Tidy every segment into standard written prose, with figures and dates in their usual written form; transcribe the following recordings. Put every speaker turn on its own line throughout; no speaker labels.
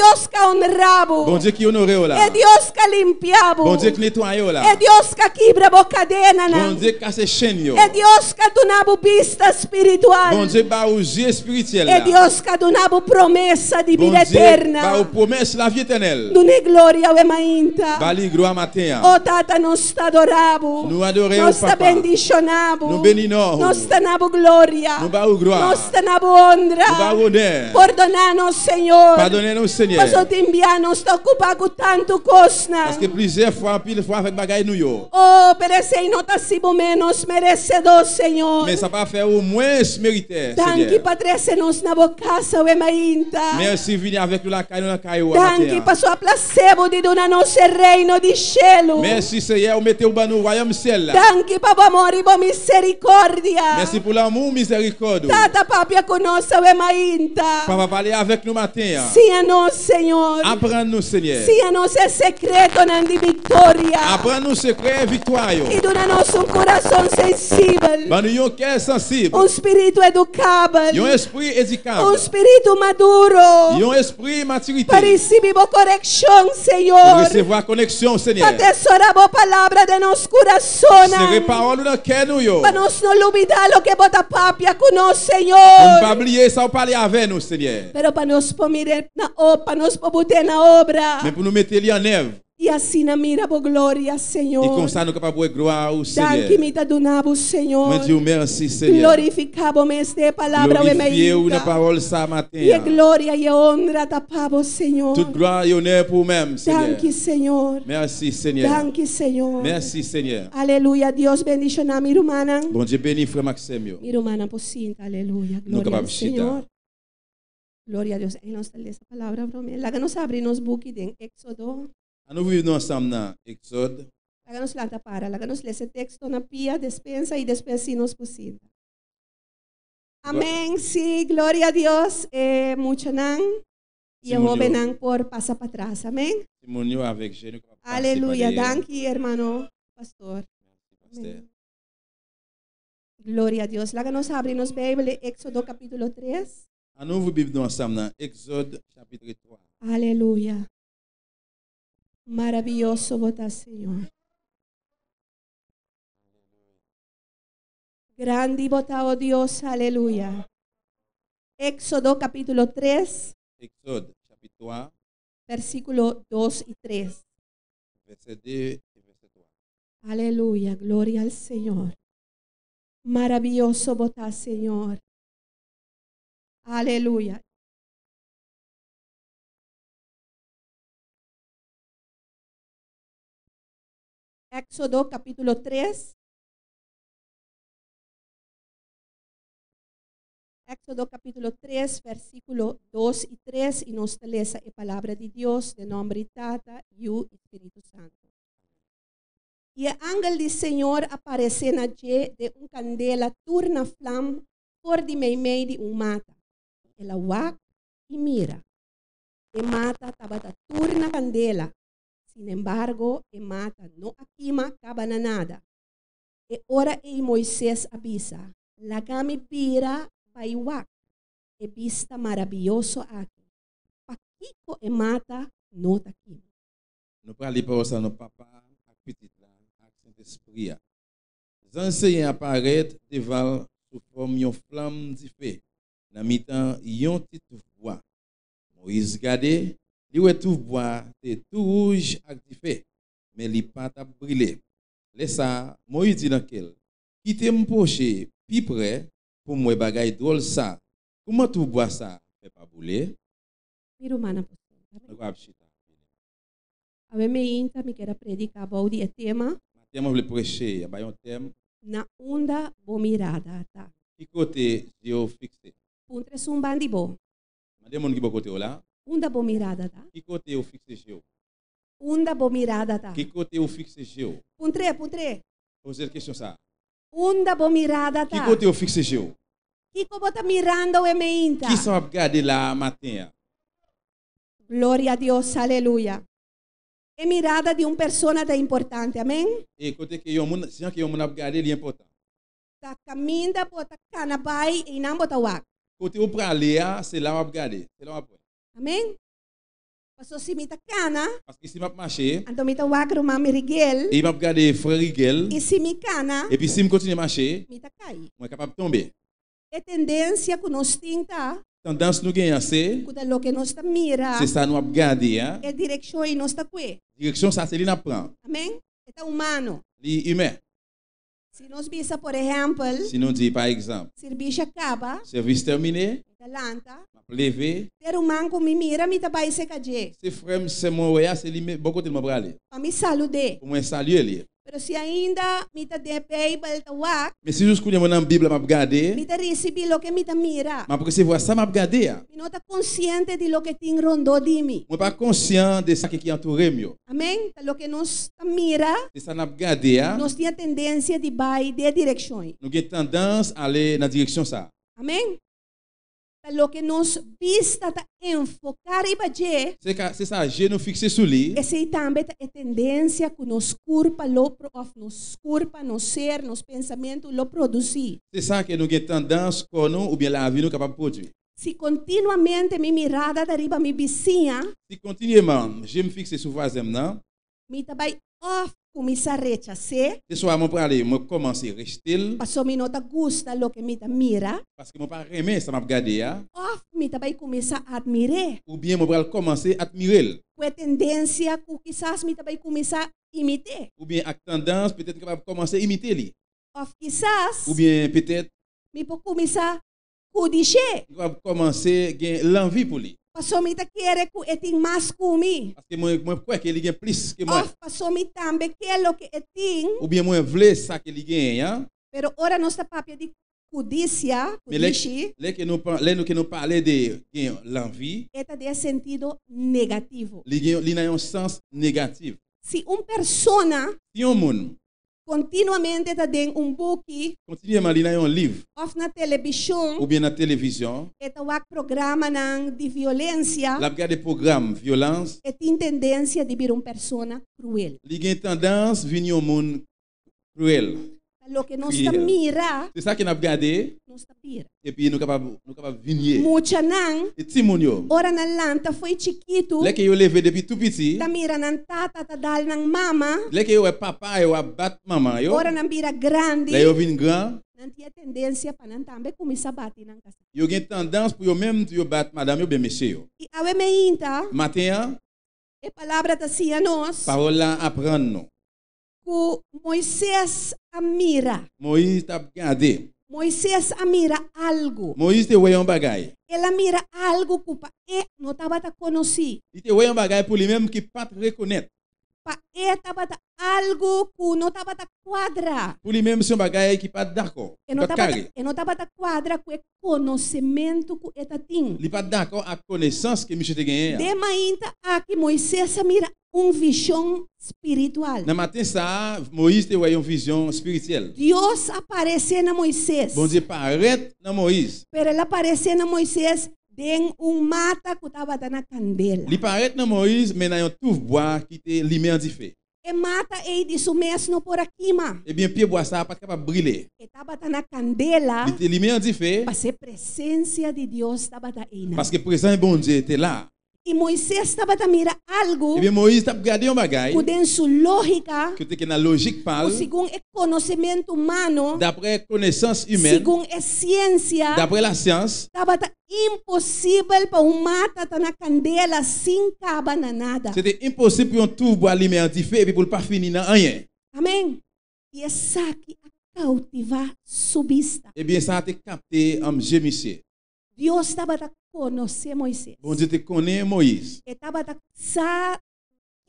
Dios ku a honra bo.
Bondye ki onore w la.
E Dios ku a limpia bo.
Bondye ki netwaye w la.
E Dios ku a kibra bo kadenanan.
Bondye ki kase chenn yo.
E Dios ku a duna bo bista spiritual.
Bondye ba ou zye espirityèl
E
la.
Dios ku a duna bo promesa di bida
Bondye
eterna.
ba ou pwomès lavi etènèl.
Dun'é gloria awe mainta.
Ba li glwa maten an.
O Tata, nos ta adorá bo.
Nou adore ou
Nos ta
Papa.
bendishoná bo.
Nou beni non ou.
Nos ta na bo gloria.
Nou ba ou glwa.
Nos ta na bo honra.
Nou ba ou onè.
Pordoná nos, Señor.
Padone nou, Senyè.
Pasobra tin bia nos ta okupá ku tantu kosnan.
Paske plizyè fwa, anpil fwa avèk bagay nou yo.
O, pero esei no ta hasi bo ménos meresedó, Señor.
Men sa pa fè ou mwens meritè, Senyè.
Danki pa trese nos na bo kas awe mainta.
Mèsi vini avèk nou lakay nou nan kay ou a maten an.
Danki pasobra a plasé bo di duna nos e reino di shelu.
Mèsi, Senyè, ou mete ou ban nou wayòm syèl la.
Danki pa bo amor i bo miserikòrdia.
Mèsi pou lanmou ou, mizèrikòd ou.
Tata papia ku nos awe mainta.
Papa pale avèk nou maten an.
Siña nos, Señor.
Aprann nou, Senyè.
Siña nos e sekretonan di viktoria.
Aprann nou sekrè viktwa yo.
I duna nos un kurason sensibel.
Ban nou yon kè sansib.
Un spiritu edukabel.
Yon espri edikab.
Un spiritu maduro.
Yon espri matirite.
Pa risibí bo korekshon, Señor.
Pou resevwa koneksyon, Senyè.
Pa tesorá bo palabra den nos kurasonnan.
Sere pawòl ou nan kè nou yo.
Pa nos no lubidá loke bo ta papia ku nos, Señor.
Pou nou pa bliye sa ou pale avè nou, Senyè.
Pero pa nos por mir'é na ob, pa nos por but'é na obra.
Men pou nou mete li an èv.
I asina mira bo gloria, Señor.
I konsa nou kapab wè glwa ou, Senyè.
Danki mi ta duna bo, Señor.
Mwen di ou mèsi, Senyè.
Glorifiká bo mes den e palabra we
Glorifye ou nan
meinta.
pawòl sa maten
I e
an.
gloria i e honra ta pa bo, Señor.
Tout glwa i onè pou ou menm, Senyè.
Danki, Señor.
Mèsi, Senyè.
Danki, Señor.
Mèsi, Senyè.
Aleluya. Dios bendishoná mi rumannan.
Bondye beni frè m ak sè m yo.
Mi rumannan por sinta. Aleluya.
Nou
Gloria
kapab
al
chita.
Señor. Gloria a Dios. Ei nos ta lesa palabra promé. Laga nos abri nos buki den Éxodo.
A Nou viv nou ansanm nan Exod.
Laga nos lanta para. Laga nos lesa e teksto na pia, despensa i despues si nos por sinta. Amén. Sí, gloria a Dios. E muchanan i e hóbennan por pasa patras. Amén.
Timoun yo avèk jèn yo kapab pase pa
Aleluya.
dèyè.
Danki, hermano pastor.
Mèsi, pastè.
Gloria a Dios. Laga nos habri nos Bijbel den Éxodo capítulo 3.
An ouvri Bib nou ansanm nan Egzòd chapitre 3.
Aleluya. Maraviyoso bo ta, Señor. Grandi bo ta, o Dios. Aleluya. Éxodo capítulo 3.
Egzòd chapit 3.
Versículo 2 i 3.
Vèsè 2 e vèsè 3.
Aleluya, gloria al Señor. Maraviyoso bo ta, Señor. Aleluya. Éxodo capítulo 3. Éxodo capítulo 3, versículo 2 y 3, y nos ta lesa e palabra di Dios den nomber di Tata, Yu y Spiritu Santo. Y e angel di Señor a parece na dje den un candela tur na flam for di meimei di un mata. Y el a wak y mira, e mata tabata tur na candela, sinembargo e mata no a kima caba na nada. E ora ei Moises a bisa, Laga mi bira bai wak e bista marabiyoso aki. Pakiko e mata no ta kima?
Nou prale pawòl sa non Papa ak Pitit la ak Sentespri a. Zanj Senyè a parèt devan l sou fòm yon flanm dife nan mitan yon ti touf bwa. Moyiz gade, li wè touf bwa a te tou wouj ak dife, men li pa t ap brile. Lè sa a, Moyiz di nan kè l, Kite m pwoche pi pre pou m wè bagay dwòl sa a. Kouman touf bwa sa a fè pa boule?
Mi rumannan por sinta.
Nou kapab chita.
Awe meinta mi keda prediká bou di e tema.
Maten mwen vle preche bay yon tèm.
Na unda bo mirada ta?
Ki kote je w fikse?
Puntra esun ban di bo.
Mande moun ki bò kote w la.
Unda bo mirada ta?
Ki kote ou fikse je w?
Unda bo mirada ta?
Ki kote ou fikse je w?
Puntr'é, puntr'é.
Poze l kesyon sa a.
Unda bo mirada
Ki
ta?
kote ou fikse je w?
Kiko bo ta mirando e meinta?
Kisa w ap gade la a maten an?
Gloria a Dios, aleluya. E mirada di un persona ta importante, amen?
E kote ke yon moun, jan ke yon moun ap gade li enpòtan.
Ta kaminda bo ta kana bai, einan bo ta wak.
Kote ou prale a, se la w ap gade, se la w ap wè.
Amen? Paso si mi ta kana.
Paske si m ap mache.
Anto mi ta wak ruman mi Rigel.
E m ap gade frè Rigel.
I si mi kana.
Epi si m kontinye mache.
Mi ta kai.
Mwen kapab tonbe.
E tendensia ku nos tin ta.
Tandans nou genyen an se.
Ku ta loke nos ta mira.
Se sa nou ap gade a.
E direkshon i nos ta kue.
Direkshon sa se li n ap pran.
Amen. E ta humano.
Li imen.
Si nos bisa por ehèmpel.
Si nou di pa egzanp.
Sirbishi a kaba.
Sèvis tèmine.
Mi ta lanta.
M ap leve.
Te ruman ku mi mira mi ta bai seka dje.
Se frè m, sè mwen wè a, se li me, bò kote l mwen prale.
Pa mi salud'é.
Pou mwen salye li.
Pero si ainda mi ta den Beibel ta wak.
Men si jous kounye mwen nan Bib la m ap gade.
Mi ta risibí loke mi ta mira.
M ap resevwa sa m ap gade a.
Mi no ta konsiente di loke tin rondó di mi.
Mwen pa konsyan de sa ki antoure m yo.
Amén. Ta loke nos ta mira.
Se sa n ap gade a.
Nos tin e tendensia di bai den e direkshon ei.
Nou gen tandans ale nan direkshon sa a.
Amén. Ta loke nos bista ta enfoká riba dje.
Se sa je nou fikse sou li.
Esei tambe ta e tendensia ku nos kurpa lo òf nos kurpa, nos ser, nos pensamentu lo produsí.
Se sa ke nou gen tandans kò nou oubyen lavi nou kapab pwodui.
Si kontinuamente mi mirada ta riba mi bisiña.
Si kontinueman je m fikse sou vwazen m nan.
Mi ta bai òf kuminsá rechas'é.
Se swa mwen prale mwen kòmanse rejte l.
Pasobra mi no ta gusta loke mi ta mira.
Paske mwen pa renmen sa m ap gade a.
Òf mi ta bai kuminsá atmir'é.
Oubyen mwen pral kòmanse atmire l.
Ku e tendensia ku kisas mi ta bai kuminsá imit'é.
Oubyen ak tandans petèt m kapab kòmanse imite li.
Òf kisas.
Oubyen petèt.
Mi por kuminsá Kudish'é.
M kapab kòmanse gen lanvi pou li.
Paso mi ta kere ku e tin mas ku mi.
Paske mwen mwen kwè ke li gen plis ke mwen.
Òf paso mi tambe ke loke e tin.
Oubyen mwen vle sa ke li genyen an.
Pero ora nos ta papia di kudisia,
Men lè
kudishi.
lè ke nou lè nou ke nou pale de gen lanvi.
E ta den sentido negativo.
Li gen li nan yon sans negatif.
Si un persona.
Si yon moun.
Kontinuamente ta den un buki.
Kontinueman li nan yon liv.
Òf na telebishon.
Oubyen nan televizyon.
E ta wak programanan di violensia.
L ap gade pwogram vyolans.
E tin tendensia di bira un persona kruel.
Li gen tandans vin yon moun kruel.
Ta loke nos ta mira.
Se sa ke n ap gade.
Nos ta bira.
Epi nou kapab, nou kapab vin ye.
Muchanan.
E timoun yo.
Ora nan lanta fo'i chikitu.
Lè ke yo leve depi tou piti.
Ta mira nan tata ta dal nan mama.
Lè ke yo wè papa yo ap bat manman yo.
Ora nan bira grandi.
Lè yo vin gran.
Nan tin e tendensia pa nan tambe kuminsá bati nan kasá.
Yo gen tandans pou yo menm tou yo bat madam yo oubyen mesye yo.
I awe meinta.
Maten an.
E palabra ta siña nos.
Pawòl la aprann nou.
Ku Moises a mira.
Moiz t ap gade.
Moises a mira algu.
Moiz te wè yon bagay.
El a mira algu ku pa e no tabata konosí.
Li te wè yon bagay pou li menm ki pa t rekonèt.
Pa e tabata algu ku no tabata kuadra.
Pou li menm se yon bagay ki pa t dakò,
E
ki
no
pa t
tabata
kare.
e no tabata kuadra ku e konosementu ku e ta tin.
Li pa t dakò ak konesans ke misye te genyen an.
Den mainta aki Moises a mira Un vishon spiritual.
Nan maten sa a, Moyiz te wè yon vizyon espirityèl.
Dios a paresé na Moises.
Bondye parèt nan Moyiz.
Pero el a paresé na Moises den un mata ku tabata na kandela.
Li parèt nan Moyiz, men nan yon touf bwa ki te limen an dife.
E mata ei di su mes no por a kima.
Ebyen, pye bwa sa a pa t kapab brile.
E tabata na kandela.
Li te limen an dife.
Pasé presensia di Dios tabata einan.
Paske prezans Bondye te la.
I Moises tabata mira algu.
Ebyen Moyiz t ap gade yon bagay.
Ku den su lógika.
Ku te ke nan lojik pa l.
Ku segun e konosementu humano.
Daprè konesans imèn.
Segun e siensia.
Daprè lasyans.
Tabata imposibel pa un mata ta na kandela sin kaba na nada.
Se te imposib pou yon touf bwa limen an dife epi pou l pa fini nan anyen.
Amen. I esaki a koutivá su bista.
Ebyen sa te kapte je misye.
Dios tabata konosé Moises.
Bondye te konnen Moyiz.
E tabata sa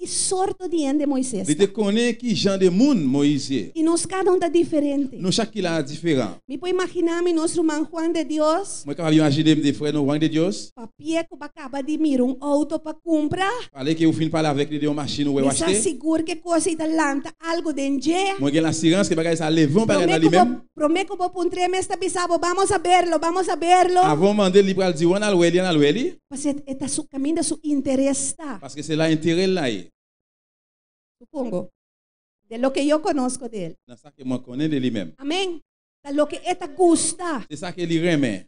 ki sorto di hende Moises
Li
ta.
te konnen ki jan de moun Moyiz ye.
I nos kada un ta diferente.
Nou chak ki la a diferan.
Mi por imaginá mi nos ruman Juan de Dios.
Mwen kapab imajine m de frè nou Juan de Dios.
Papia ku bo a kaba di mira un outo pa kumpra.
Pale ke ou fin pale avèk li de yon machin ou wè ou
Mi sa
achte.
sigur ke kos ei ta lanta algu den dje.
Mwen gen lasirans ke bagay sa leve yon bagay
Promé
nan li
ku bo
menm.
promé ku bo puntr'é mes ta bisa bo, Bamos a berlo, bamos a berlo.
Avan w mande l li pral di w ann al wè li, ann al wè li.
Paske e ta su kaminda su interes ta.
Paske se la enterè l la ye.
Supongo, de loke yo konosko de el.
Nan sa ke mwen konnen de li menm.
Amen. Ta loke e ta gusta.
Se sa ke li renmen.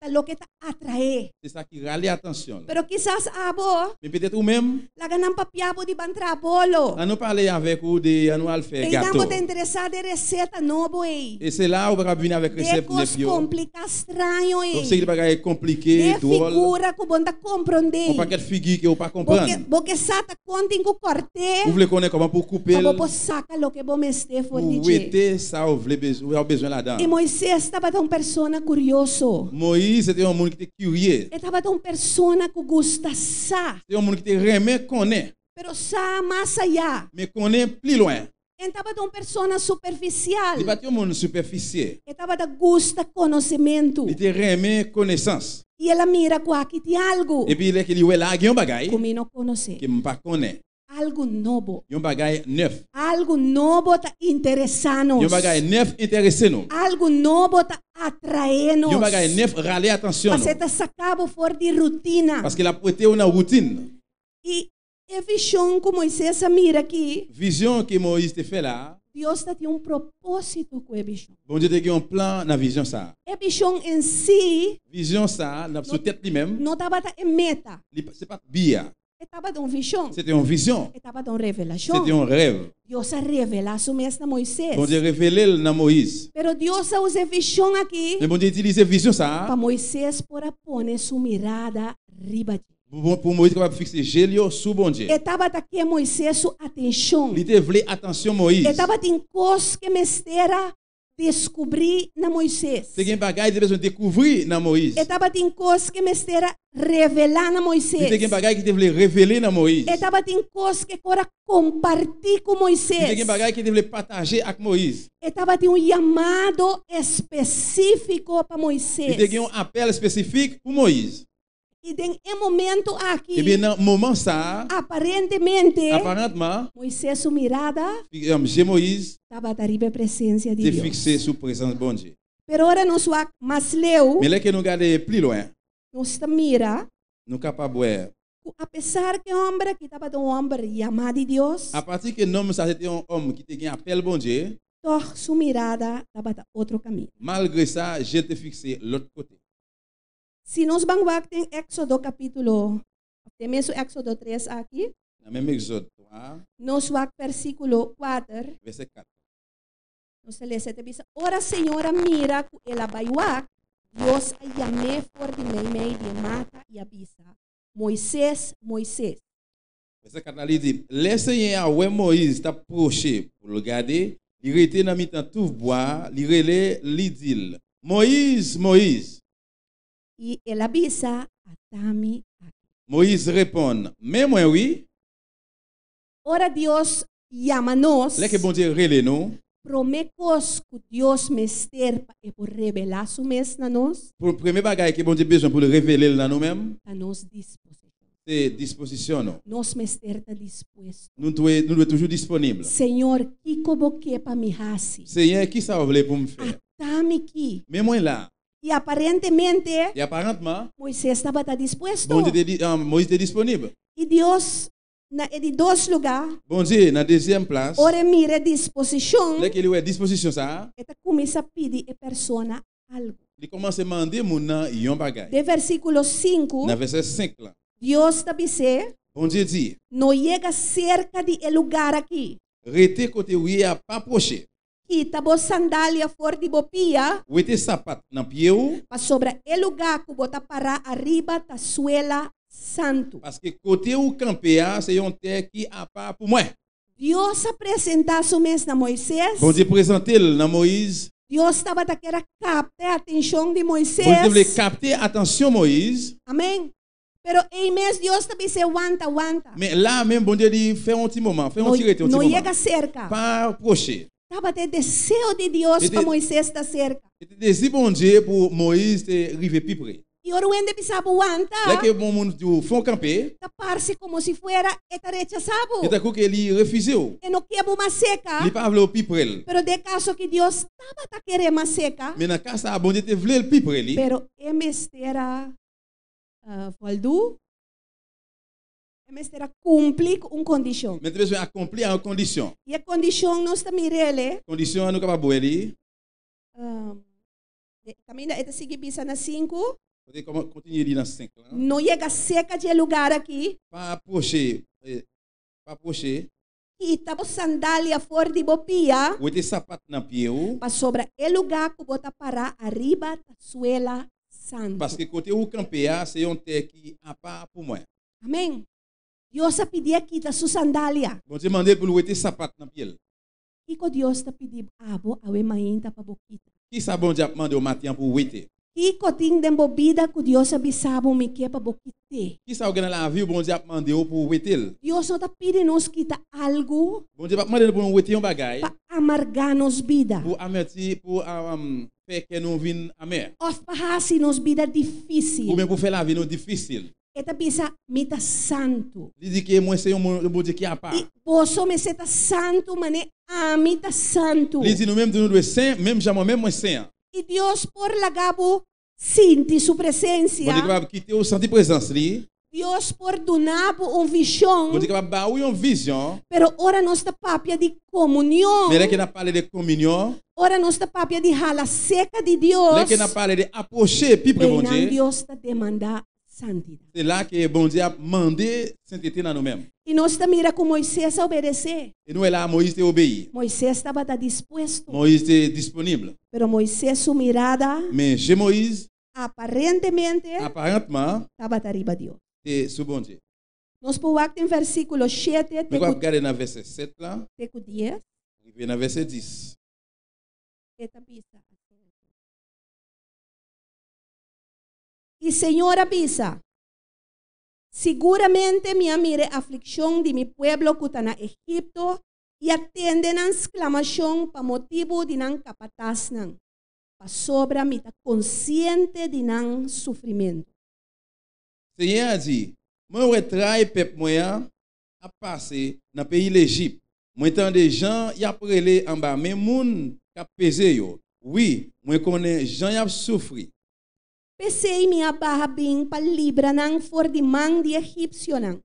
Ta loke ta atraé.
Se sa ki rale atansyon l.
Pero kisas abo.
Men petèt ou menm.
Laga nan papia bo di ban traha bolo.
An nou pale avèk ou de an nou al fè
Einan
gato.
bo ta interesá den reseta nobo ei.
E se la ou pa kab vini avèk
De
resèt
kos
nèf yo.
kompliká straño
Yon
ei.
seri de bagay konplike,
De
dwòl.
figura ku bo no ta komprondé.
Yon pakèt figi ke ou pa
Bo ke
konprann.
bo ke sa ta kon tin ku kòrt'é.
Ou vle konnen kòman pou koupe
Pa
l.
bo por saka loke bo mester for
Pou
di dje.
wete sa ou vle bezwen, sa ou bezwen ladan.
I Moises tabata un persona kurioso.
Moyiz se te yon moun ki te kirye.
E tabata un persona ku gusta sa.
Se te yon moun ki te renmen konnen.
Pero sa mas ayá.
Men konnen pli lwen.
E tabata un persona superfisial.
Li pa t yon moun sipèfisye.
E tabata gusta konosementu.
Li te renmen konesans.
I el a mira ku aki tin algu.
Epi lè ke li wè la gen yon bagay.
Ku mi no konosé.
Ke m pa konnen.
Algu nobo.
Yon bagay nèf.
Algu nobo ta interesá nos.
Yon bagay nèf enterese nou.
Algu nobo ta atraé nos.
Yon bagay nèf rale atansyon
Paske
nou.
e ta saká bo for di rutina.
Paske l ap wete ou nan woutin.
I e vishon ku Moisés a mira aki.
Vizyon ke Moyiz te fè la a.
Dios ta tin un propósito ku e vishon.
Bondye te gen yon plan nan vizyon sa a.
E vishon en si.
Vizyon sa a, nan sou tèt li menm.
No tabata e meta.
Li se pa t bi a.
E tabata un vishon.
Se te yon vizyon.
E tabata un revelashon.
Se te yon rèv.
Dios a revelá su mes na Moises.
Bondye revele l nan Moyiz.
Pero Dios a usa e vishon aki.
Men Bondye itilize vizyon sa a.
Pa Moises por a pone su mirada riba dje.
Pou Moyiz kapab fikse je l yo sou Bondye.
E tabata ke Moises su atenshon.
Li te vle atansyon Moyiz.
E tabatin kos ke mester a Deskubrí na Moises.
Te gen bagay li te bezwen dekouvri nan Moyiz.
E tabatin kos ke mester a revelá na Moises.
Li te gen bagay ki te vle revele nan Moyiz.
E tabatin kos ke kor a kompartí ku Moises.
Li te gen bagay ki te vle pataje ak Moyiz.
E tabatin un yamado espesífiko pa Moises.
Li te gen yon apèl espesifik pou Moyiz.
I den e momento aki.
Ebyen nan moman sa a.
Aparentemente.
Aparantman.
Moises su mirada.
Je Moyiz.
Tabata riba e presensia di
Te
Dios.
fikse sou prezans Bondye.
Pero ora nos wak mas leu.
Men lè ke nou gade pli lwen.
Nos ta mira.
Nou kapab wè.
Ku apesar ku e hòmber aki tabata un hòmber yamá di Dios.
Apati ke nonm sa se te yon òm ki te gen apèl Bondye.
Tòg su mirada tabata otro kaminda.
Malgre sa, je l te fikse lòt kote.
Si nos ban wak den Éxodo capítulo, of den mesun Éxodo tres aki.
Na menm Éxodo 3.
Nos wak versículo kuater.
Vèsè 4.
Nos ta lesa, e ta bisa, Ora Señor a mira ku el a bai wak, Dios a yam'é for di meimei di e mata i a bisa, Moisés, Moisés.
Vèsè 4 la, li di, Lè Senyè a wè Moyiz t ap pwoche pou l gade, li rete nan mitan touf bwa a, li rele, li di l, Moyiz, Moyiz!
I el a bisa, Ata mi aki.
Moyiz reponn, Men mwen wi.
Ora Dios yama nos.
Lè ke Bondye rele nou.
Promé kos ku Dios mester pa e por revelá su mes na nos.
Premye bagay ke Bondye bezwen pou l revele l nan nou menm.
Ta nos disposishon.
Se disposisyon nou.
Nos mester ta dispuesto.
Nou dwe nou dwe toujou disponib.
Señor, kiko bo ke pa mi hasi?
Senyè, kisa ou vle pou m fè?
Ata mi ki.
Men mwen la.
I aparentemente.
I aparantman.
Moises tabata dispuesto.
Bondye te di, Moiz te disponib.
I Dios, na e di dos lugá.
Bondye, na dezyèm plas.
Ora e mira e disposishon.
Lè ke li wè disposisyon sa a.
E ta kuminsá pidi e persona algu.
Li kòmanse mande moun nan yon bagay.
Den versíkulo sinku.
Na vèsè 5 la.
Dios ta bis'é.
Bondye di.
No yega serka di e lugar aki.
Rete kote ou ye a, pa pwoche.
Kita bo sandalia for di bo pia.
Wete sapat nan pye ou.
Pasobra e lugá ku bo ta pará ariba ta suela santu.
Paske kote ou kanpe a se yon tè ki apa pou mwen.
Dios a presentá su mes na Moises.
Bondye prezante l nan Moyiz.
Dios tabata kier a kapta e atenshon di Moises.
Bondye te vle kapte atansyon Moyiz.
Amèn. Pero ei mes Dios ta bis'é, Wanta, wanta.
Men la menm Bondye di, Fè yon ti moman, fè yon ti rete yon ti
No
moman.
yega serka.
Pa pwoche.
Tabata e deseo di Dios
E
pa
te.
Moises ta serka.
E te dezi Bondye pou Moyiz te rive pi pre.
I ora un hende bisa bo wanta.
Lè ke bon moun di ou fè yon kanpe.
Ta parse komo si fuera e ta rechasá bo.
E tankou ke li refize ou.
E no ke bo mas seka.
Li pa vle ou pi pre l.
Pero den kaso ki Dios tabata kere mas seka.
Men nan ka sa a Bondye te vle l pi pre li.
Pero e mester a Voldu, e mester a kumpli ku un kondishon.
Men te bezwen akonpli a yon kondisyon.
I e kondishon nos ta mir'el e.
Kondisyon an nou kapab wè li.
Kaminda e ta sigui bisa na sinku.
Kote kòman kontinye li nan 5 lan.
No yega serka di e lugar aki.
Pa pwoche, pa pwoche.
Kita bo sandalia for di bo pia.
Wete sapat nan pye ou.
Pasobra e lugá ku bo ta pará ariba ta suela santu.
Paske kote ou kanpe a se yon tè ki apa pou mwen.
Amén. Dios a pidié kita su sandalia.
Bondye mande l pou l wete sapat nan pye l.
Kiko Dios ta pidi abo awe mainta pa bo kita?
Kisa Bondye ap mande w maten an pou w wete?
Kiko tin den bo bida ku Dios a bisa bo mi ke pa bo kit'é?
Kisa ou gen nan lavi w Bondye ap mande w pou w wete l?
Dios no ta pidi nos kita algu.
Bondye pap mande nou pou nou wete yon bagay.
Pa amargá nos bida.
Pou amèti, pou fè kè nou vin amè.
Òf pa hasi nos bida difísil.
Oubyen pou fè lavi nou difisil.
E ta bisa, Mi ta santu.
Li di ke mwen se yon moun, yon Bondye ki apa.
I boso mester ta santu manera ami ta santu.
Li di nou menm tou nou dwe sen, menm jan mwen menm mwen sen an.
I Dios por laga bo sinti su presensia.
Bondye kapab kite ou santi prezans li.
Dios por duna bo un vishon.
Bondye kapab ba ou yon vizyon.
Pero ora nos ta papia di komunion.
Men lè ke n ap pale de kominyon.
Ora nos ta papia di hala seka di Dios.
Lè ke n ap pale de apwoche pi pre Bondye.
Einan Dios ta demanda santidat.
Se la ke Bondye ap mande sentete nan nou menm.
I nos ta mira ku Moises a obedesé.
I nou wè la a Moiz te obeyi.
Moises tabata dispuesto.
Moiz te disponib.
Pero Moises su mirada.
Men je Moiz.
Aparentemente.
Aparentman.
Tabata riba Dios.
Te sou Bondye.
Nos por wak den versíkulo shete te
Nou
ku.
ap gade nan vèsè 7 la.
Te ku dies.
Rive nan vèsè 10.
E ta bisa asina. I Señor a bisa, Siguramente mi a mira e aflikshon di mi pueblo ku ta na Egipto i a tende nan sklamashon pa motibu di nan kapatasnan, pasobra mi ta konsiente di nan sufrimentu.
Senyè a di, Mwen wè tray pèp mwen an ap pase nan peyi Lejip. Mwen tande jan y ap rele anba men moun k ap peze yo. Wi, mwen konnen jan y ap soufri.
P'esei mi a baha bin pa libra nan for di man di egipsionan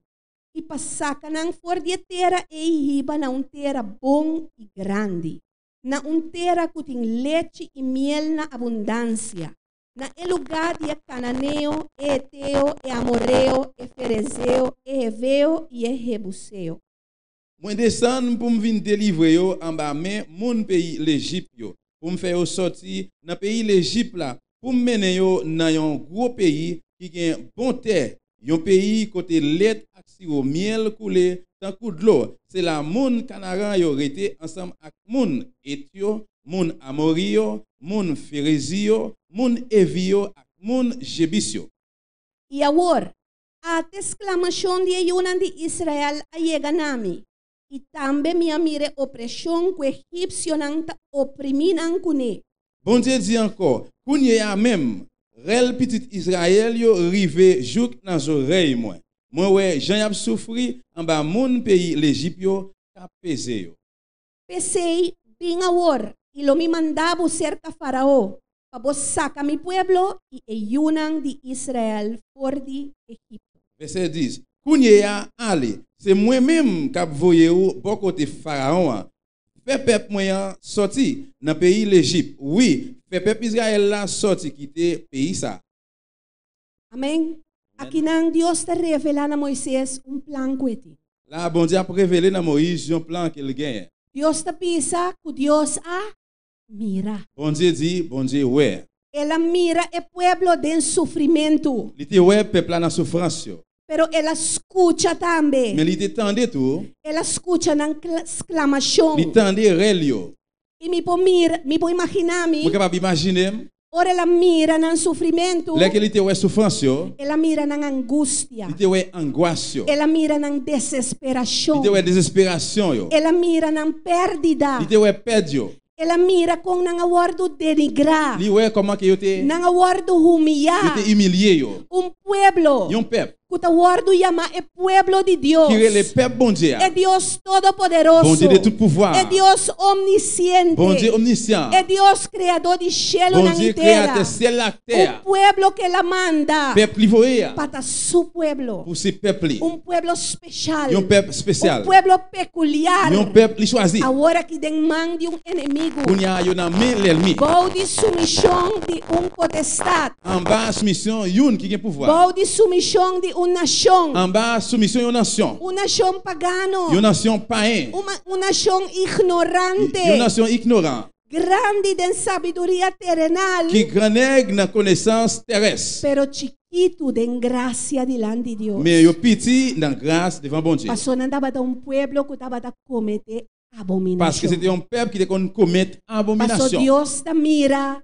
i pa saka nan for di e tera ei hiba na un tera bon i grandi, na un tera ku tin lechi i miel na abundansia, na e lugá di e kananeo, e heteo, e amoreo, e ferezeo, e heveo i e hebuseo.
Mwen desann pou m vin delivre yo anba men moun peyi Lejip yo, pou m fè yo sòti nan peyi Lejip la, pou m mennen yo nan yon gwo peyi ki gen bon tè, yon peyi kote lèt ak siwo myèl koule tankou dlo. Se la moun Kanaran yo rete ansanm ak moun Et yo, moun Amori yo, moun Ferezi yo, moun Evi yo ak moun Jebis yo.
I awor, ata e sklamashon di e yunan di Israel a yega na mi, I tambe mi a mira e opreshon ku egipsionan ta oprimí nan kuné.
Bondye di ankò, Kounyeya menm, rèl pitit Izrayèl yo rive jouk nan zorèy mwen. Mwen wè jan y ap soufri anba moun peyi Lejip yo k ap peze yo.
P'esei, bin awor, i lo mi manda bo serka Farao, pa bo saka mi pueblo i e yunan di Israel for di Egipto.
Vèsè 10, Kounye a, ale, se mwen menm k ap voye ou bò kote Farawon an. Fè pèp mwen an sòti nan peyi Lejip, wi, fè pèp Izrayèl la sòti kite peyi sa a.
Amèn. Akinan Dios ta revelá na Moises un plan ku e tin.
La a, Bondye ap revele nan Moyiz yon plan ke l genyen.
Dios ta bisa ku Dios a mira.
Bondye di, Bondye wè.
El a mira e pueblo den sufrimentu.
Li te wè pèp la nan soufrans yo.
Pero el a skucha tambe.
Men li te tande tou.
El a skucha nan sklamashon.
Li tande rèl yo.
I mi por mira, mi por imaginá mi.
Mwen kapab imajine m.
Ora el a mira nan sufrimentu.
Lè ke li te wè soufrans yo.
El a mira nan angustia.
Li te wè angwas yo.
El a mira nan desesperashon.
Li te wè desesperasyon yo.
El a mira nan pèrdida.
Li te wè pèd yo.
El a mira kon nan a wòrdu denigrá.
Li wè kòman ke yo te.
Nan a wòrdu humiyá.
Yo te imilye yo.
Un pueblo.
Yon pèp.
Ku ta wòrdu yamá e pueblo di Dios.
Ki rele pèp Bondye a.
E Dios Todopoderoso.
Bondye de tout pouvwa.
E Dios Omnisiente.
Bondye Omnisyan.
E Dios Kreadó di shelunan i
Bondye
tera.
Kreatè syèl la ak tè a.
Un pueblo ku El a manda.
Pèp li voye a.
Pa ta Su pueblo.
Pou se pèp li.
Un pueblo speshal.
Yon pèp spesyal.
Un pueblo pekuliar.
Yon pèp li chwazi.
Awor aki den man di un enemigu.
Kounye a yo nan men lèlmi.
Bou di sumishon di un potestat.
Anba soumisyon youn ki gen pouvwa.
Bou di sumishon di un nashon.
Anba soumisyon yon nasyon.
Un nashon pagano.
Yon nasyon payen.
Un nashon ignorante.
Yon nasyon ignoran.
Grandi den sabiduria terenal.
Ki gran nèg nan konesans terès.
Pero chikitu den grasia dilanti Dios.
Men yo piti nan gras devan Bondye.
Paso nan tabata un pueblo ku tabata kometé abominashon.
Paske se te yon pèp ki te konn komèt abominasyon.
Paso Dios ta mira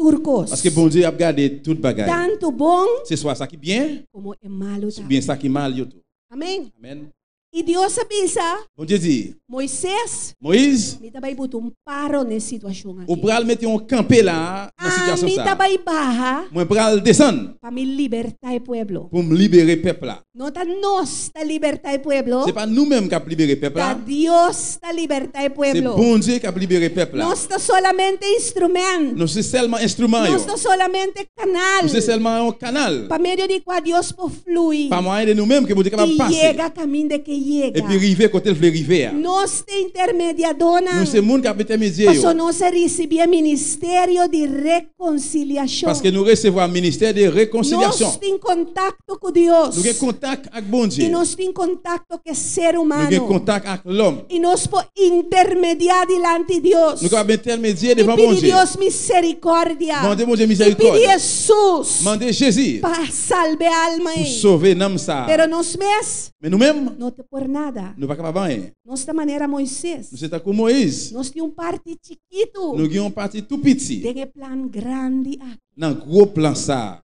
tur kos.
Paske Bondye ap gade tout bagay.
Tantu bon.
Se swa sa ki byen.
Komo e malu tambe.
Oubyen sa ki mal yo tou.
Amen.
Amen.
I Dios a bisa.
Bondye di.
Moises.
Moiz.
Mi ta bai buta un paro n'e situashon aki.
Ou pral mete yon kanpe la a nan sitiyasyon
Ami
sa
ta
a.
bai baha.
Mwen pral desann.
Pa mi liberta e pueblo.
Pou m libere pèp la.
No ta nos ta liberta e pueblo.
Se pa nou menm k ap libere pèp la.
Ta Dios ta liberta e pueblo.
Se Bondye k ap libere pèp la.
Nos ta solamente instrument.
Nou se sèlman enstriman yo.
Nos ta solamente kanal.
Nou se sèlman yon kanal.
Pa medio di kua Dios por flui.
Pa mwayen de nou menm ke Bondye kapab pase.
I yega kaminda ke yega.
Epi rive kote l vle rive a.
Nos ta intermediadónan.
Nou se moun k ap entèmedye yo.
Paso nos a risibí e ministerio di rekonsiliashon.
Paske nou resevwa ministè de rekonsilyasyon.
Nos tin kontakto ku Dios.
Nou gen kontak ak Bondye.
I nos tin kontakto ku e ser humano.
Nou gen kontak ak lòm.
I nos por intermediá dilanti Dios.
Nou kapab entèmedye devan Bondye.
I pidi Dios miserikòrdia.
Mande Bondye miserikòrdia.
I pidi Hesus.
Mande Jezi.
Pa salba e alma ei.
Pou sove nanm sa a.
Pero nos mes.
Men nou menm.
No ta por nada.
Nou pa kapab anyen.
Nos ta manera Moises.
Nou se tankou Moyiz.
Nos tin un parti chikitu.
Nou gen yon pati tou piti.
Den e plan grandi aki.
Nan gwo plan sa a.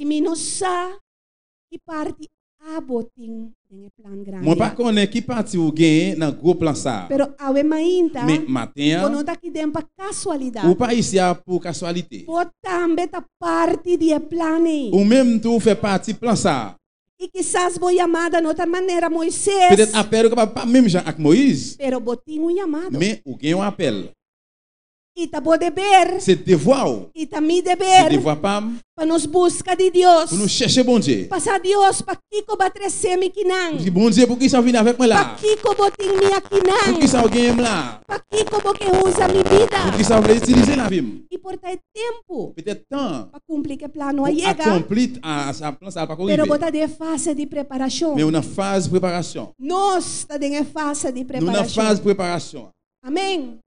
I mi no sa ki parti abo tin den e plan grandi aki.
Mwen pa konnen ki pati ou genyen nan gwo plan sa a.
Pero awe mainta.
Men maten an.
Bo no ta aki den pa kasualidat.
Ou pa isi a pou kasualite.
Bo tambe ta parti di e plan ei.
Ou menm tou fè pati plan sa a.
I kisas bo yamada no ta manera Moises.
Petèt apèl ou kapab pa menm jan ak Moyiz.
Pero bo tin un yamado.
Men ou gen yon apèl.
I ta bo deber.
Se devwa ou.
I ta mi deber.
Se devwa pa m.
Pa nos buska di Dios.
Pou nou chèche Bondye.
Pasa Dios, pakiko bo a trese mi kinan?
Pou di Bondye, poukisa ou vini avèk mwen la a?
Pakiko bo tin mi akinan?
Poukisa ou genyen m la a?
Pakiko bo ke usa mi bida?
Poukisa ou vle itilize lavi m?
I por ta e tempu.
Petèt tan an.
Pa kumpli ku e plan no a yega.
Pou akonpli a plan sa a pako rive.
Pero bo ta den e fase di preparashon.
Men ou nan faz preparasyon.
Nos ta den e fase di preparashon.
Nou nan faz preparasyon.
Amen.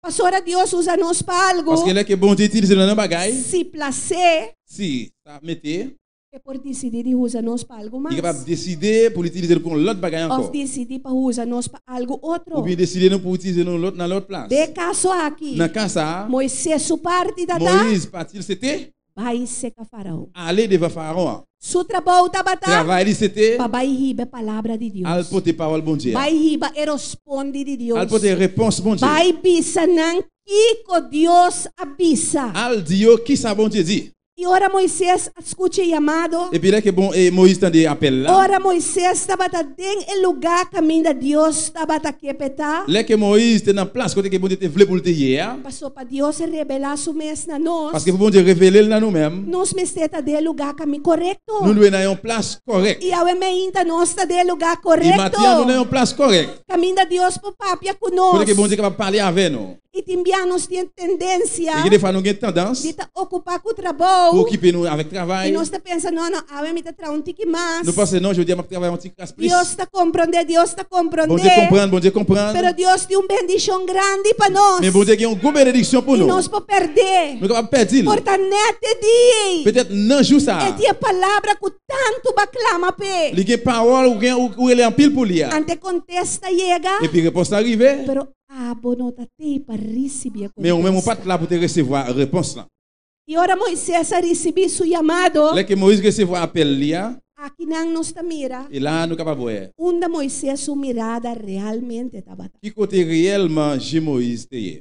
Pasobra Dios usa nos pa algu.
Paske lè ke Bondye itilize nou nan yon bagay.
Si plasé.
Si sa mete.
E por disidí di usa nos pa algu mas.
Li kapab deside pou li itilize nou pou yon lòt bagay ankò.
Òf disidí pa usa nos pa algu otro.
Oubyen deside nou pou itilize nou lòt nan lòt plas.
Den e kaso aki.
Nan ka sa a.
Moisés su parti ta ta.
Moïse pati l se te.
Bai seka Faraon.
Ale devan Faraon an.
Su trabou tabata.
Travay li se te.
Pa bai hiba e palabra di Dios.
Al pote pawòl Bondye a.
Bai hiba e rospondi di Dios.
Al pote repons Bondye.
Bai bisa nan kiko Dios a bisa.
Al di yo kisa Bondye di.
I ora Moises a skucha e yamado.
Epi lè ke bon e Moiz tande apèl la.
Ora Moises tabata den e lugá kaminda Dios tabata ke p'e ta.
Lè ke Moiz te nan plas kote ke Bondye te vle pou l te ye a.
Paso pa Dios rebelá su mes na nos.
Paske pou Bondye revele l nan nou menm.
Nos mester ta den e lugá kami korekto.
Nou dwe nan yon plas kòrèk.
I awe meinta nos ta den e lugá korekto.
I maten an nou nan yon plas kòrèk.
Kaminda Dios por papia ku nos.
Kote ke Bondye kapab pale avè nou.
I tin bia nos tin tendensia.
I gen defwa nou gen tandans.
Di ta okupá ku trabou.
Pou okipe nou avèk travay.
I nos ta pensa, No, no, awe mi ta traha un tiki mas.
Nou panse, No, jodi a m ap travay un ti kras plis.
Dios ta komprondé, Dios ta komprondé.
Bondye konprann, Bondye konprann.
Pero Dios tin un bendishon grandi pa nos.
Men Bondye gen yon gwo benediksyon pou nou.
I nos por pèrd'é.
Nou kapab pèdi l.
Por ta nèt e di ei.
Petèt nan jou sa a.
E tin e palabra ku tantu bo a klama p'e.
Li gen pawòl ou gen ou rele anpil pou li a.
Ante kontesta yega.
Epi repons la rive.
Pero Abo no ta tei pa risibí e
Men ou menm ou
kontesta.
pa t la pou te resevwa repons lan.
I ora Moisés a risibí su yamado.
Lè ke Moiz resevwa apèl li a.
Akinan nos ta mira.
E la a nou kapab wè.
Unda Moisés su mirada realmente tabata.
Ki kote reyèlman je Moiz te ye.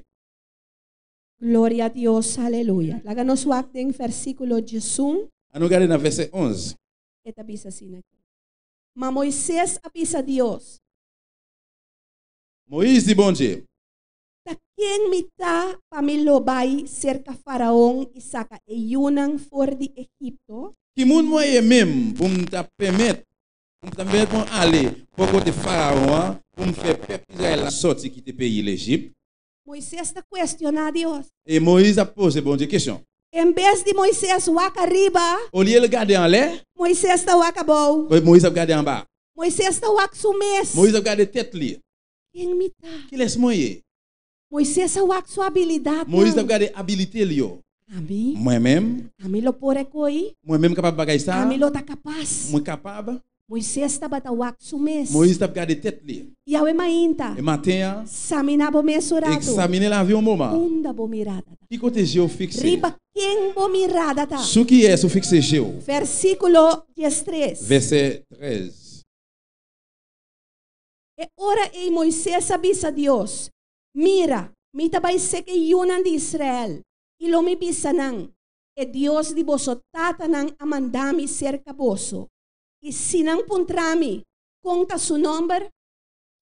Gloria a Dios, aleluya. Laga nos wak den versíkulo diesun.
An nou gade nan vèsè 11.
E ta bisa asina aki. Ma Moises a bisa Dios.
Moises di Bondye.
Ta ken mi ta pa mi lo bai serka Faraon i saka e yunan for di Egipto?
Ki moun mwen ye menm pou m ta pèmèt pou m ta pèmèt mwen ale bò kote Farawon an pou m fè pèp Izrayèl la sòti kite peyi Lejip?
Moises ta kuestioná Dios.
E Moiz ap poze Bondye kesyon.
En bes di Moises wak ariba.
Olye l gade anlè.
Moises ta wak abou.
Moiz ap gade anba.
Moises ta wak su mes.
Moiz ap gade tèt li.
Ken mi ta?
Kilès mwen ye?
Moises a wak su abilidatnan.
Moiz ap gade abilite l yo.
Ami.
Mwen menm.
Ami lo por e koi.
Mwen menm kapab bagay sa a.
Ami lo ta kapas.
Mwen kapab.
Moises tabata wak su mes.
Moiz tap gade tèt li.
Yawe mainta.
E maten an.
Saminá bo mes un ratu.
Eksamine lavi un moman.
Unda bo mirada ta?
Ki kote je w fikse?
Riba ken bo mirada ta?
Sou kiyès ou fikse je w?
Versíkulo diestres.
Vèsè 13.
E ora ei Moises a bisa Dios, Mira, mi ta bai seka e yunan di Israel, i lo mi bisa nan, E Dios di boso tatanan a manda mi serka boso. I si nan puntra mi, Kon ta su nòmber?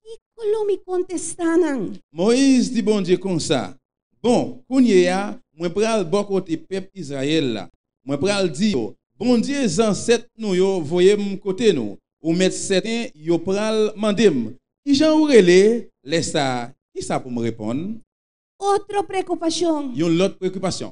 Kiko lo mi kontestá nan?
Moiz di Bondye konsa, Bon, kounye a, mwen pral bò kote pèp Izrayèl la. Mwen pral di yo, 'Bondye zansèt nou yo voye m kote nou. Ou mèt sèten yo pral mande m, 'Ki jan ou rele? Lè sa a, ki sa pou m reponn?
Otro preokupashon.
Yon lòt preokipasyon.